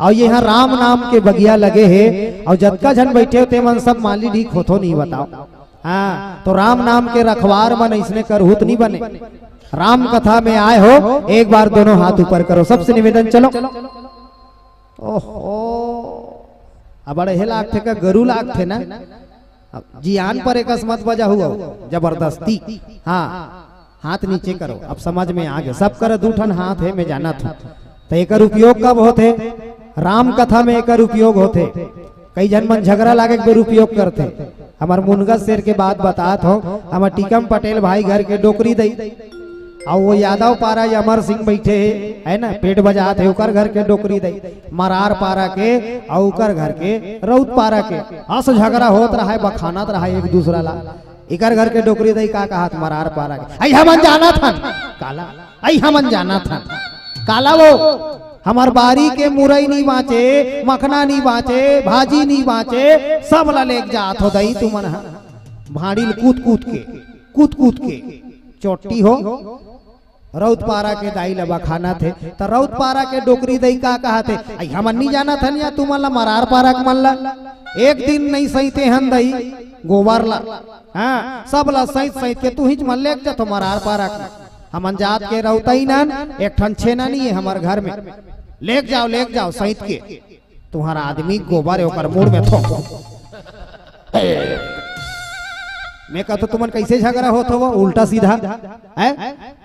अउ ये इहाँ राम नाम के बगिया लगे हे। अउ जतका झन बइठे हो तेमन सब माली डीह होथो, नी बताव। हाँ, तो राम नाम के रखवार मन अइसने करहू त नी बने। राम कथा में आए हो, एक बार दोनों हाथ ऊपर करो, सबसे निवेदन। चलो। ओहो, अब बड़े हे लागथे का, गरु लागथे ना। अब जियान पर एकस मत बजाहू हो, जबरदस्ती। हाँ, हाथ नीचे करो, अब समझ में आ गे। सब कर दू ठन हाथ हे, मैं जानत हूँ। त एकर उपयोग कब होथे? राम कथा में एकर उपयोग होथे। कई झन मन झगरा लागे के बेर उपयोग करथे। हमर मुनगा शेर के बात बतात हूँ, हमर टीकम पटेल भाई घर के डोकरी दई, अउ वो यादव पारा ये अमर सिंह बइठे हे, है ना, पेट बजात हे, ओकर घर के डोकरी दई, मरार पारा के, अउ ओकर घर के रउत पारा के। अस झगरा होत रहय, बखानत रहय एक दूसरा ला। एकर घर के डोकरी दई का कहत, मरार पारा के, "अई हमन जानत हन।" काला? "अई हमन जानत हन।" काला वो? "हमर बारी के मुरई नी बाँचे, मखना नी बाँचे, भाजी नी बाँचे, सब ला लेग जात हो दई तुमन ह।" भाड़ी ल कूद कूद के, कूद कूद के। चोट्टी हो, रउत पारा के दाई ल बखानत हे, त रउत पारा के डोकरी दई का कहत हे, "अई हमन नी जानत हन या तुमन ला, मरार पारा के मन ला? एक दिन नइ सइते हन दई गोबर ला, हाँ, सब ला सइत सइत के तुहिच मन लेग जाथो मरार पारा के। हमन जात के रउतइन हन, एक ठन छेना नी हे हमर घर में। लेग जाव, लेग जाव सइत के।" तुँहर आदमी गोबर हे ओकर मुड़ में थोक। मैं कहत हूँ, तुमन कइसे झगरा होत हो वो उल्टा सीधा? हैं?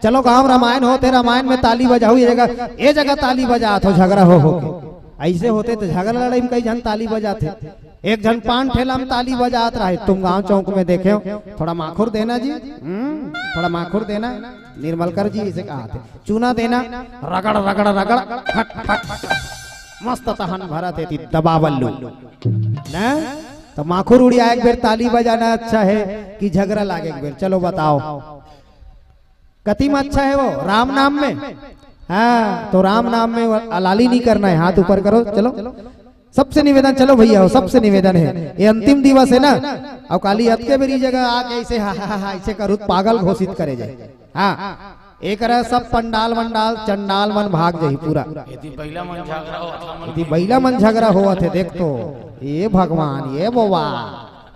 चलो गाँव रामायण होत हे, रामायण में ताली बजाहू, ये जगह, ये जगह ताली बजात हो झगरा हो हो के। अइसे होथे त झगरा लड़ई में कई झन ताली बजाथे। एक झन पान ठेला में ताली बजात रहय, तुम गाँव चौक में देखे हो, "थोड़ा माखुर देना जी, हम्म, थोड़ा माखुर देना, निर्मलकर जी," अइसे कहत हे। "चूना देना, रगड़, रगड़, रगड़, फट, फट, फट।" मस्त तहन भरत हे ती दबावल्लू। ना? त माखुर उड़ियाए के बेर ताली बजाना अच्छा हे कि झगरा लागे के बेर? चलो बताव। कति में अच्छा हे वो? राम नाम में? हाँ, त राम नाम में वो अलाली नी करना हे। हाथ ऊपर करो, चलो। सबसे निवेदन, चलो भइया हो, सबसे निवेदन हे। ये अंतिम दिवस हे ना? अउ काली अतके बेर ई जगह आके अइसे हा, हा, हा, हा, अइसे करू त पागल घोषित करे जाही। हाँ, एकरा सब पंडाल वंडाल चंडाल मन भाग जाही पूरा। यदि बइला मन झगरा होवत हे, यदि बइला मन झगरा होवत हे, देख तो, ए भगवान, ए बोवा,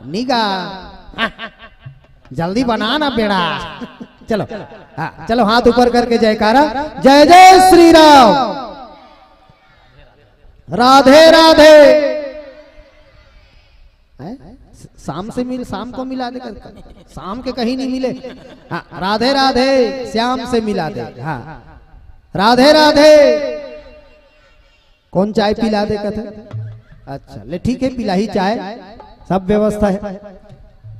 निगा, हाँ, जल्दी बना ना बेड़ा। चलो, हाँ, चलो हाथ ऊपर करके जयकारा, जय जय श्री राम, राधे राधे। हैं? शाम से मिल, शाम को मिला दे कर, शाम के कहीं नहीं मिले। हाँ, राधे राधे, श्याम से मिला दे। हाँ, राधे राधे। कौन चाय पिला दे कथे? अच्छा, ले ठीक हे, पिलाही चाय, सब व्यवस्था हे।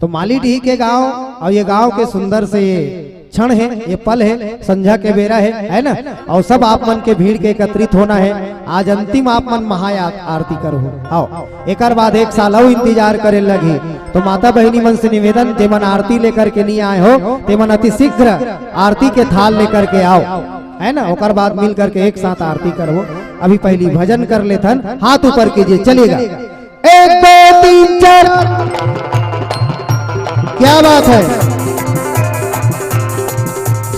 तो माली डीह के गांव अउ ये गांव के सुंदर से ये क्षण हे, ये पल हे, संझा के बेरा हे, है ना? अउ सब आप मन के भीड़ के एकत्रित होना हे। आज अंतिम आप मन महा आ-, आरती करहू। आओ, एकर बाद एक साल अउ इंतजार करे लगही। तो माता बहिनी मन से निवेदन, जेमन आरती लेकर के नहीं आए हो, तेमन अति शीघ्र आरती के थाल लेकर के आओ, है ना? ओकर बाद मिल करके एक साथ आरती करबो। अभी पहली भजन कर लेथन, हाथ ऊपर कीजिए, चलेगा। एक, दो, तीन, चार। क्या बात है?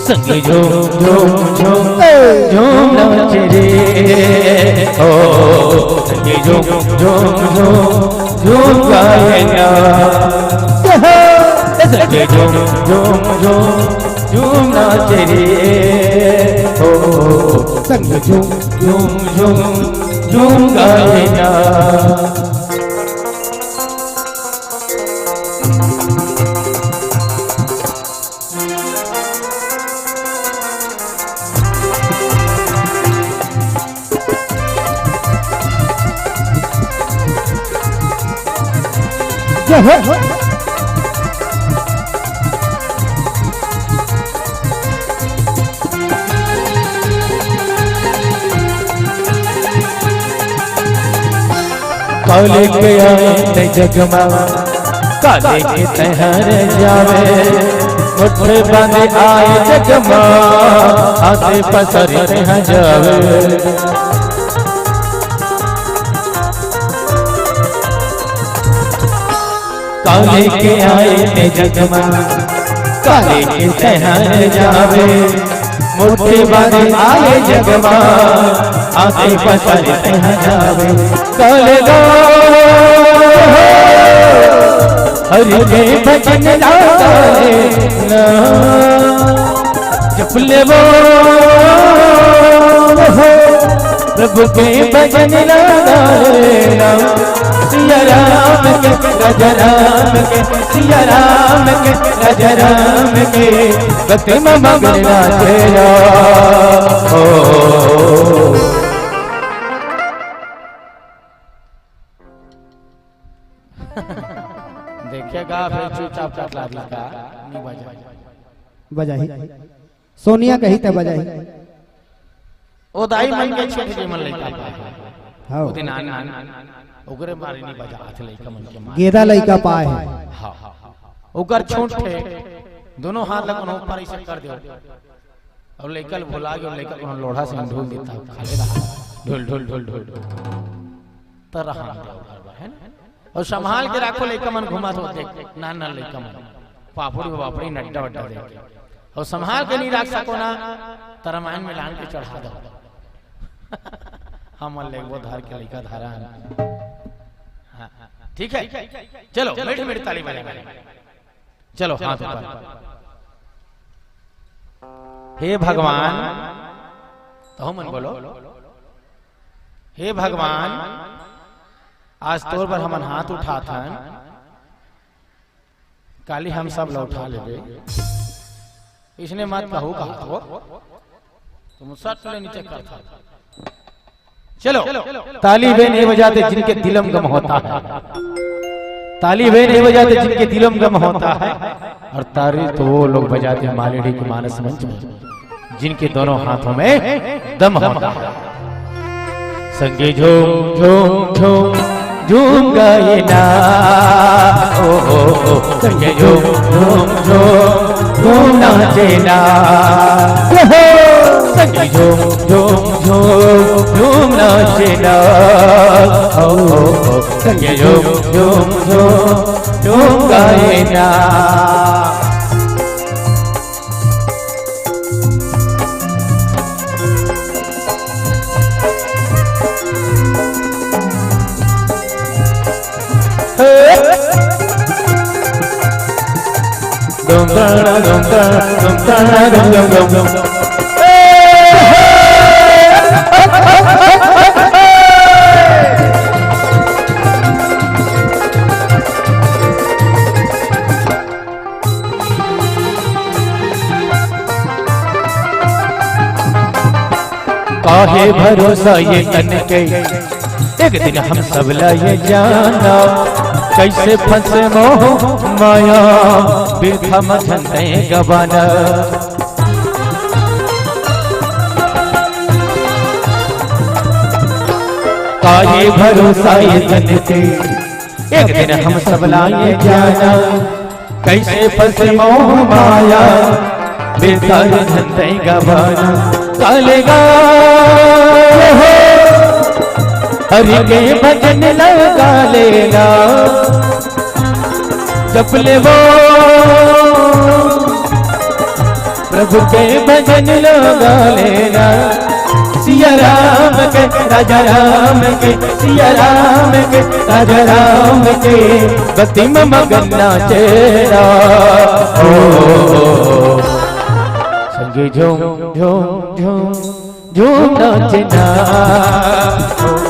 संगे झूम, झूम, झूम, ए। झूम नाचे रे। ओ, संगे झूम, झूम, झूम, झूम गाए ना। ए, संगे झूम, झूम, झूम, झूम नाचे रे। ओ, संगे झूम, झूम, झूम, झूम गाए ना। जय हो। काली के आए ते जगमा, काली के तहर जावे, मुट्ठे बांधे आए जगमा, आते पसरे तहाँ जावे। काली के आए ते जगमा, काली के तहर जावे, मुट्ठी बांधे आए जगमा, आते पसरे तहाँ जावे। काले गा हरि के भजन ला गाए ना, जप ले वो हो, प्रभु के भजन ला गाए ना। सिया राम के, राजा राम के, सिया राम के, राजा राम के, भक्ति में मगन नाचे राम। ओ। देखेगा फिर चुपचाप चटला दी का, नहीं बजा। बजाही। सोनिया कही त बजाही। ओ दाई मन के छेठ जे मन लइका पाए। हाँ। ओ दिन आन, आन, ओकरे मारे नहीं बजा, हाथ लइका मन के मारे। गेदा लइका पाए है। हाँ। ओकर छूट है, दोनों हाथ ला कोनो ऊपर ऐसे कर दो। और लइका ल भुला गयो, लइका कोनो लोढ़ा से ढोल देता, खा ले रहा। ढोल, ढोल, ढोल, ढोल, ढोल। त रहा दे ओकर बर, है ना? और संभाल के राखो, लइका मन घुमा तो देख, नान नान लइका मन, पापड़ी वापड़ी, नड्डा वड्डा दे। और संभाल के नहीं राख सको ना, त रामायण में लान के चढ़ा दो। हम लेगबो धार के लइका धारा है। हाँ, ठीक है, चलो, मीठे मीठे ताली बजा। चलो, हाथ ऊपर। हे भगवान, तो मन बोलो, हे भगवान, आज तोर बर हमन हाथ उठाथन, काली हम सब ला उठा लेबे। इसने मत कहू, कहा तो तुम सट ले नीचे कर था। चलो, ताली वे नहीं बजाते जिनके दिलम गम होता है, ताली वे नहीं बजाते जिनके दिलम गम होता है, और ताली तो वो लोग बजाते हैं मालेड़ी के मानस मंच में, जिनके दोनों हाथों में दम होता है। संगे झूम झूम झूम झूम गाए ना, ओ, ओ, ओ, संगे झूम झूम झूम झूम नाचे ना, ओ हो, संगे झूम झूम झूम झूम नाचे ना, ओ, ओ, ओ, संगे झूम झूम झूम झूम गाए ना। काहे भरोसा ये तन के, एक दिन हम सब ला ये जाना, कैसे फंसे मोह माया, बिरथा मथन तै गवाना। काहे भरोसा ये तन के, एक दिन हम सब ला ये जाना, कैसे फंसे मोह माया, बेकार धन तै गवाना। काले गा हो, हरि के भजन लगा लेना, जप ले वो प्रभु के भजन लगा लेना। सिया राम के, राजा राम के, सिया राम के, राजा राम के, भक्ति में मगन नाचे ना। ओ, संगे झूम झूम झूम झूम नाचे ना।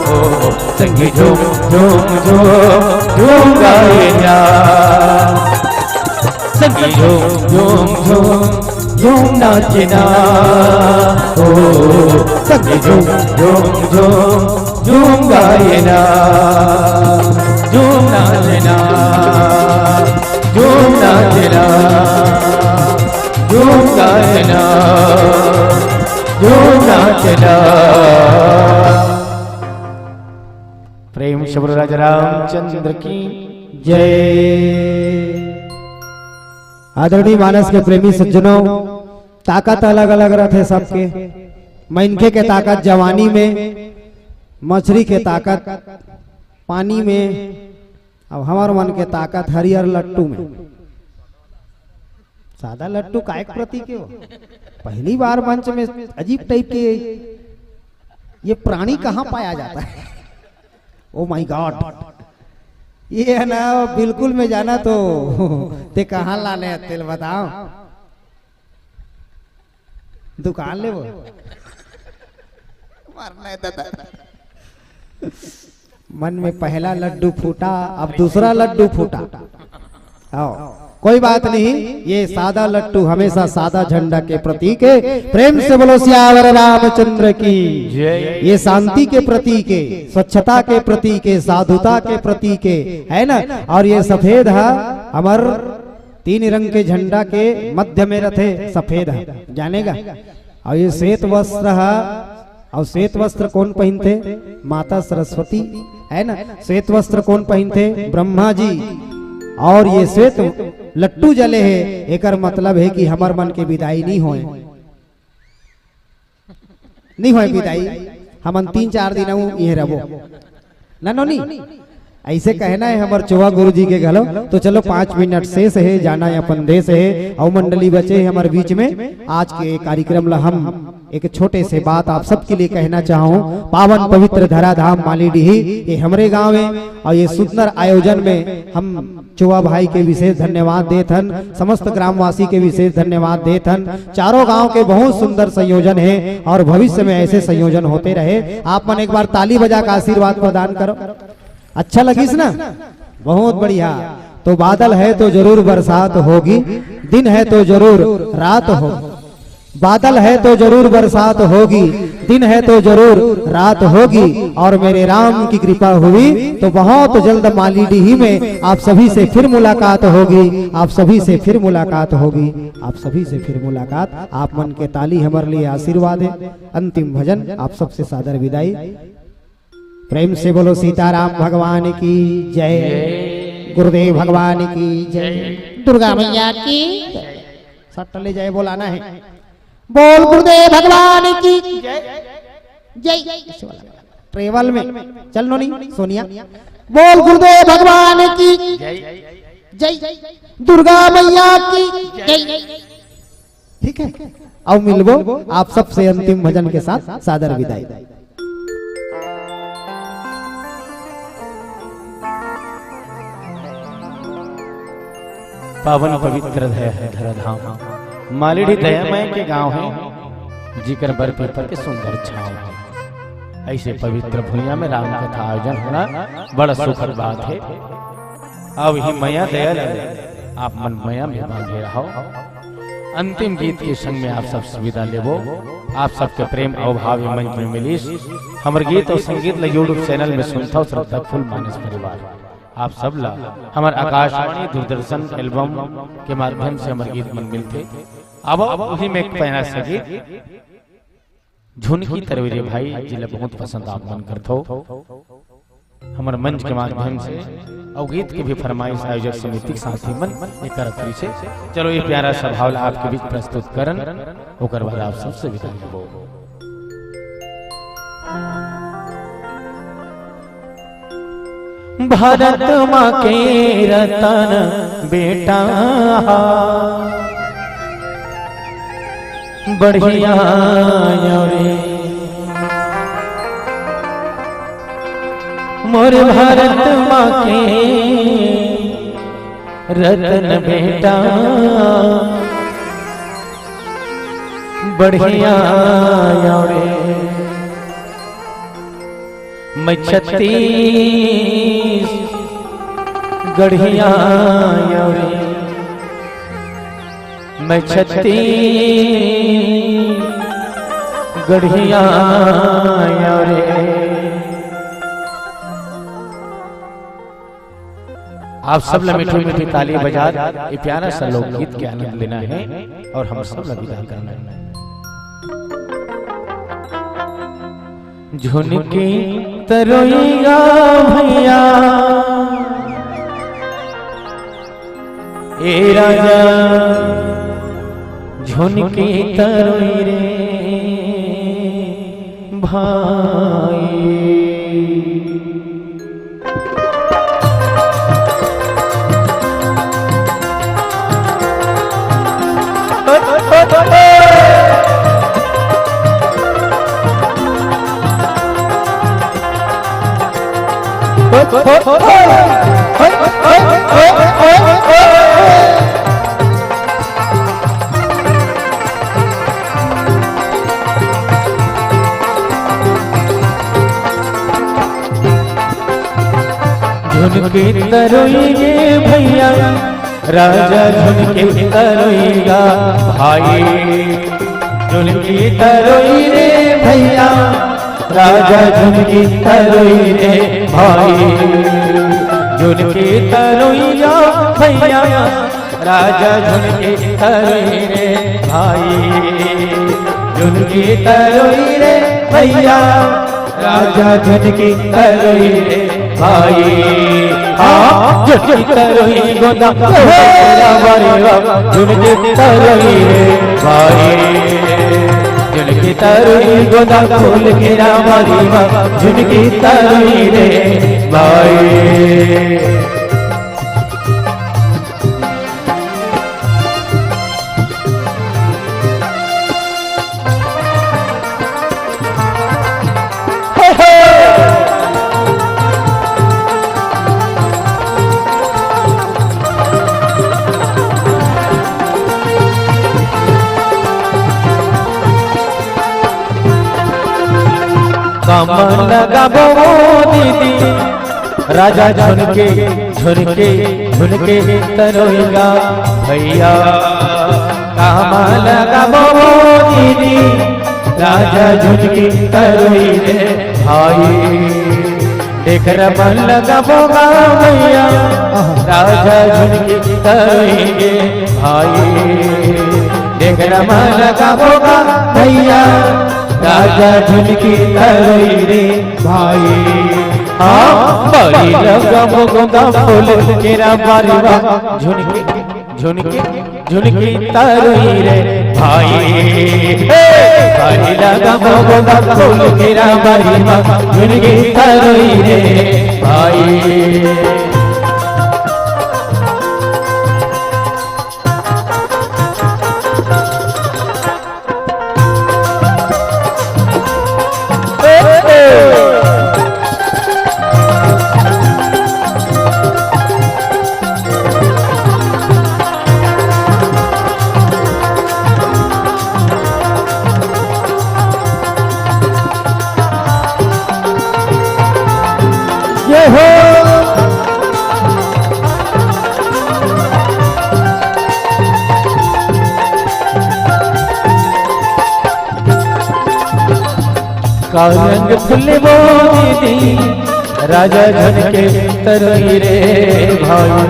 ओ, संगे झूम झूम झूम झूम गाए ना। संगे झूम झूम झूम झूम नाचे ना, ओ, संगे झूम झूम झूम झूम गाए ना, झूम नाचे ना, झूम नाचे ना, झूम गाए ना, झूम नाचे ना। प्रेम बोलो राजा रामचंद्र की जय। आदरणीय मानस के प्रेमी सज्जनों, ताकत अलग-अलग रथे सबके। मनखे के ताकत जवानी में, मछरी के ताकत पानी में, अब हमर मन के ताकत हरियर लट्टू में। सादा लट्टू काय के प्रतीक हे वो? पहली बार मंच में अजीब type के ये प्राणी कहाँ पाया जाता है? Oh my God, ये है ना, बिल्कुल में जाना तो ते कहाँ लाने हैं तेल बताओ, दुकान ले वो। मारना है दादा। मन में पहला लड्डू फूटा, अब दूसरा लड्डू फूटा। आओ, कोई बात नहीं, ये सादा लट्टू हमेशा सादा झंडा के प्रतीक है। प्रेम से बोलो सियावर रामचंद्र की जय। ये शांति के प्रतीक है, स्वच्छता के प्रतीक है, साधुता के प्रतीक है, है ना? और ये सफेद है, हमर तीन रंग के झंडा के मध्य में रथे, सफेद है, जानेगा। और ये श्वेत वस्त्र है, और श्वेत वस्त्र कौन पहिनथे? माता सरस्वती, है ना? श्वेत वस्त्र कौन पहिनथे? ब्रह्मा जी। और ये श्वेत लट्टू जले हे, एकर मतलब है कि हमर मन के विदाई नहीं होए, नहीं होए विदाई, हमन तीन चार दिन अउ इहें रहबो। ना नोनी? ऐसे कहना है हमर चोवा गुरु जी के घलो। तो चलो, पाँच मिनट शेष है, जाना है अपन देश है, अउ मंडली बचे है हमर बीच में। आज के कार्यक्रम ला हम एक छोटे से बात आप सबके लिए कहना चाहूँ। पावन पवित्र धराधाम मालीडीही, ये हमरे गाँव है, और ये सुंदर आयोजन में हम चोवा भाई के विशेष धन्यवाद देत हन, समस्त ग्रामवासी के विशेष धन्यवाद देत हन। चारों गांव के बहुत सुंदर संयोजन है और भविष्य में ऐसे संयोजन होते रहे। आप मन एक बार ताली बजा के आशीर्वाद प्रदान करो। अच्छा लगिस ना? बहुत बढ़िया। तो बादल है तो जरूर बरसात होगी, दिन है तो जरूर रात होगी। बादल है तो जरूर बरसात होगी, दिन है तो जरूर रात होगी, और मेरे राम की कृपा हुई तो बहुत जल्द मालीडीही में आप सभी से फिर मुलाकात होगी, आप सभी से फिर मुलाकात होगी, आप सभी से फिर मुलाकात। आप मन के ताली हमर लिए आशीर्वाद है। अंतिम भजन, आप सबसे सादर विदाई। प्रेम से बोलो सीताराम भगवान की जय, गुरुदेव भगवान की जय, दुर्गा मैया की जय। सट्ट ले जय बोलाना है। बोल गुरुदेव भगवान की जय। ट्रेवल में चल नोनी सोनिया, बोल गुरुदेव भगवान की जय, दुर्गा मैया की जय। ठीक है, अब मिलबो आप सबसे अंतिम भजन के साथ। सादर विदाई। पावन पवित्र धरा धाम मालीडीह दयामय के गांव है, जिकर बर पीपर के सुंदर छांव है। ऐसे पवित्र भुइयां में राम कथा आयोजन होना बड़ा सुखद बात है। अब ही मया दया लगे, आप मन मया में बांधे रहो। अंतिम गीत के संग में आप सब से विदा लेबो। आप सबके प्रेम अउ भाव ये मंच में मिलिस। हमर गीत अउ संगीत ल YouTube चैनल में सुनथव, श्रद्धा फूल मानस परिवार। आप सब ला हमर आकाशवाणी दूरदर्शन एल्बम के माध्यम से हमर गीत मन मिलथे। अब वही में एक प्यारा सा गीत झुनकी तरवेरे भाई जी ला बहुत पसंद आप मन करथो। हमर मंच के माध्यम से अउ गीत के भी फरमाइश आयोजक समिति के साथी मन एक करत रहिसे। चलो ये प्यारा सा भाव ला आपके बीच प्रस्तुत करन, ओकर बाद आप सबसे विदा लेबो। भारत माँ के रतन बेटा हा, बढ़िया रे। मोर भारत माँ के रतन बेटा, बढ़िया रे। मैं छत्तीसगढ़िया रे, मैं छत्तीसगढ़िया रे। आप सब ला मीठी मीठी ताली बजा ये प्यारा सा लोकगीत के आनंद लेना है और हम सब ला विदा करना है। झुनके तरोई गा भैया, ए राजा, झुनके तरोई रे भाई। झुनके तरोई गे भैया, राजा झुनके तरोई गा भाई। झुनके तरोई रे भैया, राजा झुनके तरोई रे भाई। झुनके तरोई गा भैया, राजा झुनके तरोई रे भाई। झुनके तरोई रे भैया, राजा झुनके तरोई रे भाई। हाँ, झुनके तरोई गोंदा फूल के रामा रे वा, झुनके तरोई रे भाई। झुनके तरोई गोंदा फूल के रामा रे वा, झुनके तरोई रे भाई। कमल लगाबो दीदी, राजा झुनके, झुनके, झुनके तरोई गा भैया। कमल लगाबो दीदी, राजा झुनके तरोई रे भाई। डेखरा मन लगाबो गा भैया, राजा झुनके तरोई रे भाई। डेखरा मन लगाबो गा भैया, राजा झुनके तरोई रे भाई। हाँ, बारी लगाबो गोंदा फूल के रामा रे वा, झुनके, झुनके, झुनके तरोई रे भाई। ए, बारी लगाबो गोंदा फूल के रामा रे वा, झुनके तरोई रे भाई। ये हो। का रंग फुलवो दीदी, राजा झुनके तरोई रे भाई।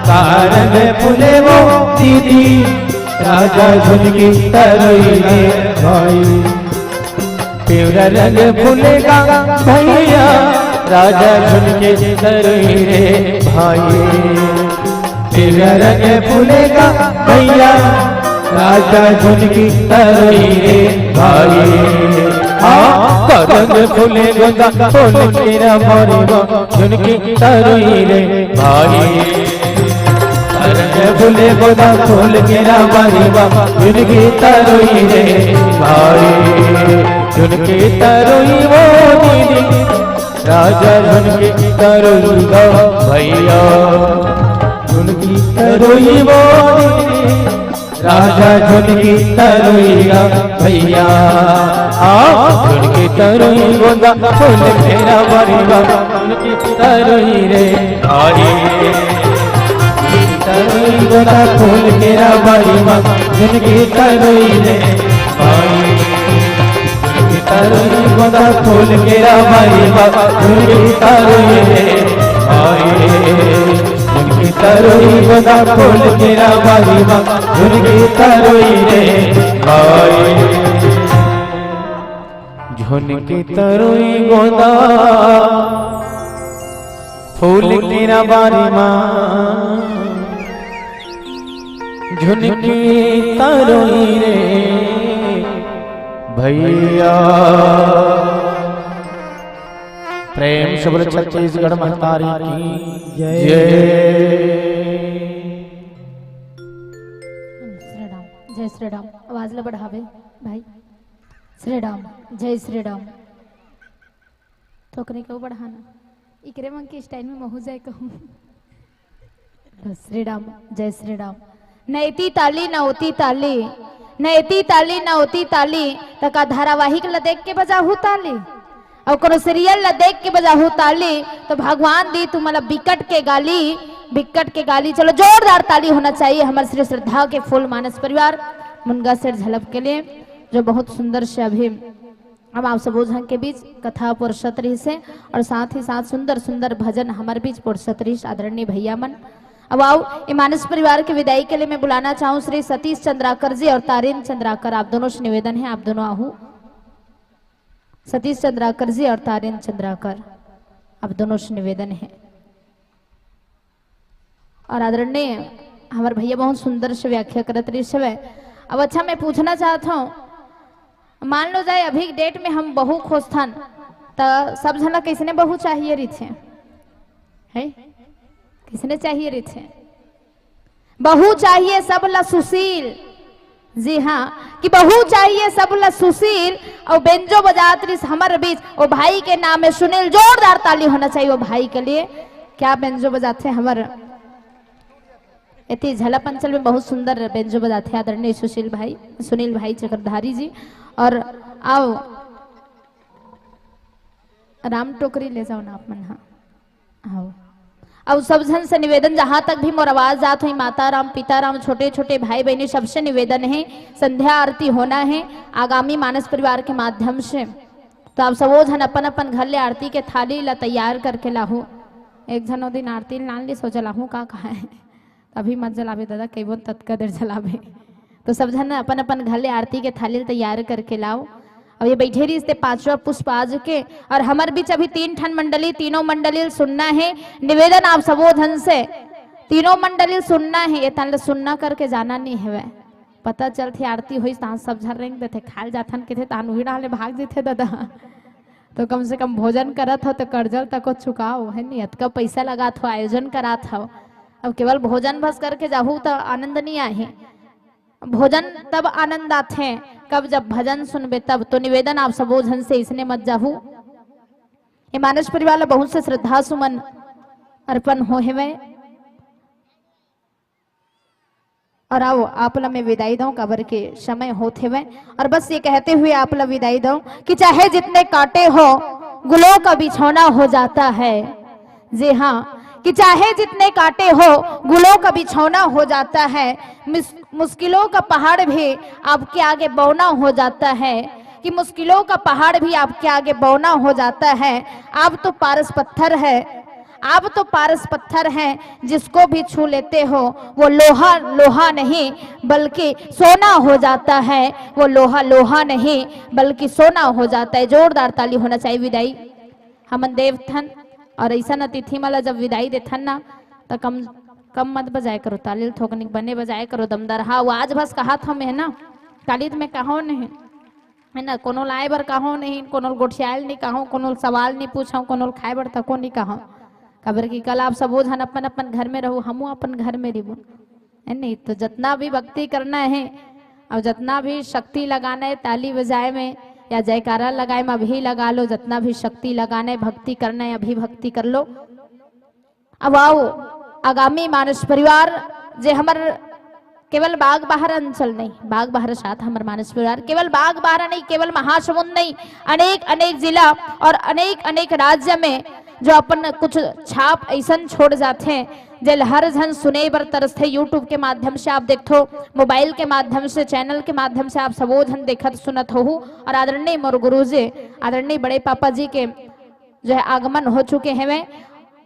का रंग फुलवो दीदी, राजा झुनके तरोई रे भाई। पिवरा रंग फुलेगा भैया, राजा झुनके तरोई रे भाई। पिवरा रंग फुलेगा भैया, राजा झुनके तरोई रे भाई। हाँ, का रंग फुले गोंदा फूल के रामा रे वा, झुनके तरोई रे भाई। का रंग फुले गोंदा फूल के रामा रे वा, झुनके तरोई रे भाई। झुनके तरोई वो दीदी, राजा झुनके तरोई गा भैया। झुनके तरोई वो दीदी, राजा झुनके तरोई गा भैया। आ, झुनके तरोई गोंदा फूल के रामा रे वा, झुनके तरोई रे भाई। तरोई गोंदा फूल के रामा रे वा, झुनके तरोई रे भाई। झुनके तरोई गोंदा फूल के रामा रे वा, झुनके तरोई रे भाई। झुनके तरोई गोंदा फूल के रामा रे वा, झुनके तरोई रे भाई। झुनकी तरोई गोंदा फूल के ना बारी मा, झुनकी तरोई रे भैया। प्रेम से बोले छत्तीसगढ़ महतारी की जय। श्री राम, जय श्री राम। आवाज ला बढ़ावे भाई। श्री राम, जय श्री राम। थोकने को बढ़ाना, इकरे मन के स्टाइल में महू जाए कहूँ। श्री राम, जय श्री राम। नैती ताली, नौती ताली, नैती ताली, नौती ताली, त का धारावाहिक ल देख के बजाहू ताली? अउ कोनो सीरियल ल देख के बजाहू ताली? तो भगवान दी तुम्हारा बिकट के गाली, बिकट के गाली। चलो, जोरदार ताली होना चाहिए हमारे श्री श्रद्धा के फूल मानस परिवार मुनगा सेठ झलप के लिए, जो बहुत सुंदर से अभी अब आप सबो झन के बीच कथा पोरसत रहिस हे और साथ ही साथ सुंदर सुंदर भजन हमर बीच पोरसत रहिस आदरणीय भैया मन। अब आओ, ये मानस परिवार के विदाई के लिए मैं बुलाना चाहूँ श्री सतीश चंद्राकर जी और तारिन चंद्राकर, आप दोनों से निवेदन है, आप दोनों आहू। सतीश चंद्राकर जी और तारिन चंद्राकर, आप दोनों से निवेदन है। और आदरणीय हमर भैया बहुत सुंदर से व्याख्या करत रहिस हवय। अब अच्छा, मैं पूछना चाहत हूँ, मान लो जाए अभी डेट में हम बहू खोजथन, त सब झन ला कइसने बहू चाहिए रहिथे? है, कइसने चाहिए रहिथे? बहू चाहिए सब ला सुशील। जी हाँ, कि बहू चाहिए सब ला सुशील। और बेंजो बजात रहिस हमर बीच, वो भाई के नाम है सुनील। जोरदार ताली होना चाहिए वो भाई के लिए। क्या बेंजो बजाते हमर एती झलप अंचल में बहुत सुंदर बेंजो बजाते आदरणीय सुशील भाई, सुनील भाई चक्रधारी जी। और आओ, राम टोकरी ले जाओ ना आप मन, हाँ, आओ। अब सब झन से निवेदन, जहाँ तक भी मोर आवाज जात होही, माता राम, पिता राम, छोटे छोटे भाई बहनी, सबसे निवेदन है, संध्या आरती होना है आगामी मानस परिवार के माध्यम से। तो आप सबो झन अपन अपन घर ले आरती के थाली ला तैयार करके लाहू। एक झन ओ दिन आरती लान ले, सो जलाहू का कहा है, अभी मत जलाबे दादा, कई बोल ततका देर जलाबे। तो सब झन अपन अपन घर ले आरती के थाली ल तैयार करके लाओ। अब ये बैठे रहिस ते पांचवा पुष्प आज के, और हमर बीच अभी तीन ठन मंडली, तीनों मंडली ल सुनना है। निवेदन आप सबो झन से, तीनों मंडली ल सुनना है, ये तन ल सुनना करके जाना नहीं हवय। पता चलथे आरती होइस तहां सब झन रेंग देथे, खाल जाथन कथे, तहां उही डाले भाग जथे दादा। तो कम से कम भोजन करत हो तो कर्जा ल तको चुकाओ, है नी? अतका पैसा लगात हो, आयोजन करात हो, अब केवल भोजन बस करके जाहू तो आनंद नहीं आहे। भोजन तब आनंद आथे, कब जब भजन सुनबे तब। तो निवेदन आप सबो झन से इसने मत जाहू। ये मानस परिवार ला बहुत से श्रद्धा सुमन अर्पण हो हेवय। और आओ, आप ला मैं विदाई दऊं, काबर के समय होत हेवय। और बस ये कहते हुए आप ला विदाई दऊं कि चाहे जितने कांटे हो, गुलों का बिछौना हो जाता है। जी हाँ, कि चाहे जितने कांटे हो, गुलों का बिछौना हो जाता है। मिस-, मुश्किलों का पहाड़ भी आपके आगे बौना हो जाता है, कि मुश्किलों का पहाड़ भी आपके आगे बौना हो जाता है। आप तो पारस पत्थर है, आप तो पारस पत्थर हैं, जिसको भी छू लेते हो वो लोहा लोहा नहीं बल्कि सोना हो जाता है, वो लोहा लोहा नहीं बल्कि सोना हो जाता है। जोरदार ताली होना चाहिए। विदाई हमन देवथन और ऐसा अतिथि मन ला जब विदाई देथन ना, त कम कम मत बजाए करो ताली ल, थोकनिक बने बजाए करो दमदार। हाँ, वो आज बस कहा था मैं ना, काली त मैं कहो नहीं, है ना, कोनो लाए बर कहो नहीं, कोनो गोठियाल नहीं कहो, कोनो सवाल नहीं पूछो, कोनो खाए बर तको नहीं कहो। काबर कि कल आप सबो झन अपन अपन घर में रहू, हमू अपन घर में रहू, है नहीं? तो जितना भी भक्ति करना है और जितना भी शक्ति लगाना है ताली बजाए में या जयकारा लगाए में, अभी लगा लो। जितना भी शक्ति लगाना है, भक्ति करना है, अभी भक्ति कर लो। अब आओ, आगामी मानस परिवार जे हमर केवल बागबाहरा अंचल नहीं, बागबाहरा साथ हमर मानस परिवार केवल बागबाहरा नहीं, केवल महासमुंद नहीं, अनेक अनेक जिला और अनेक अनेक राज्य में जो अपन कुछ छाप ऐसन छोड़ जाथे, जे ल हर झन सुने बर तरसथे। YouTube के माध्यम से आप देखथो, मोबाइल के माध्यम से, चैनल के माध्यम से आप सबो झन देखत सुनत होहू। और आदरणीय मोर गुरु जी, आदरणीय बड़े पापा जी के जो है आगमन हो चुके हेवय।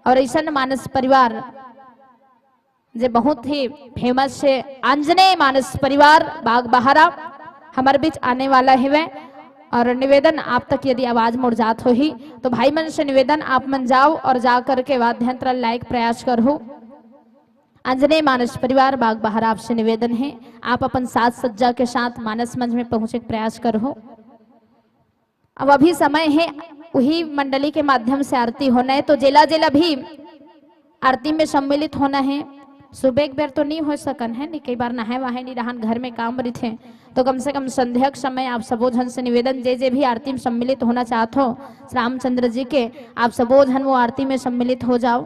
और ऐसन मानस परिवार जे बहुत ही फेमस है, आंजनेय मानस परिवार बागबाहरा हमर बीच आने वाला हेवय। और निवेदन, आप तक यदि आवाज मोर जात होही तो भाई मन से निवेदन, आप मन जाओ और जा करके वाद्य यंत्र लायक प्रयास करहू। अंजने मानस परिवार बाग बहार, आपसे निवेदन है, आप अपन साज सज्जा के साथ मानस मंच में पहुंचे के प्रयास करहू। अब अभी समय है, वही मंडली के माध्यम से आरती होना है, तो जेला जेला भी आरती में सम्मिलित होना है। सुबह एक बेर तो नहीं हो सकन है, नहीं, कई बार नहाए वहाए नहीं रहन, घर में काम रहिथे, तो कम से कम संध्या के समय आप सबो झन से निवेदन, जे जे भी आरती में सम्मिलित होना चाहत हो रामचंद्र जी के, आप सबो झन वो आरती में सम्मिलित हो जाओ।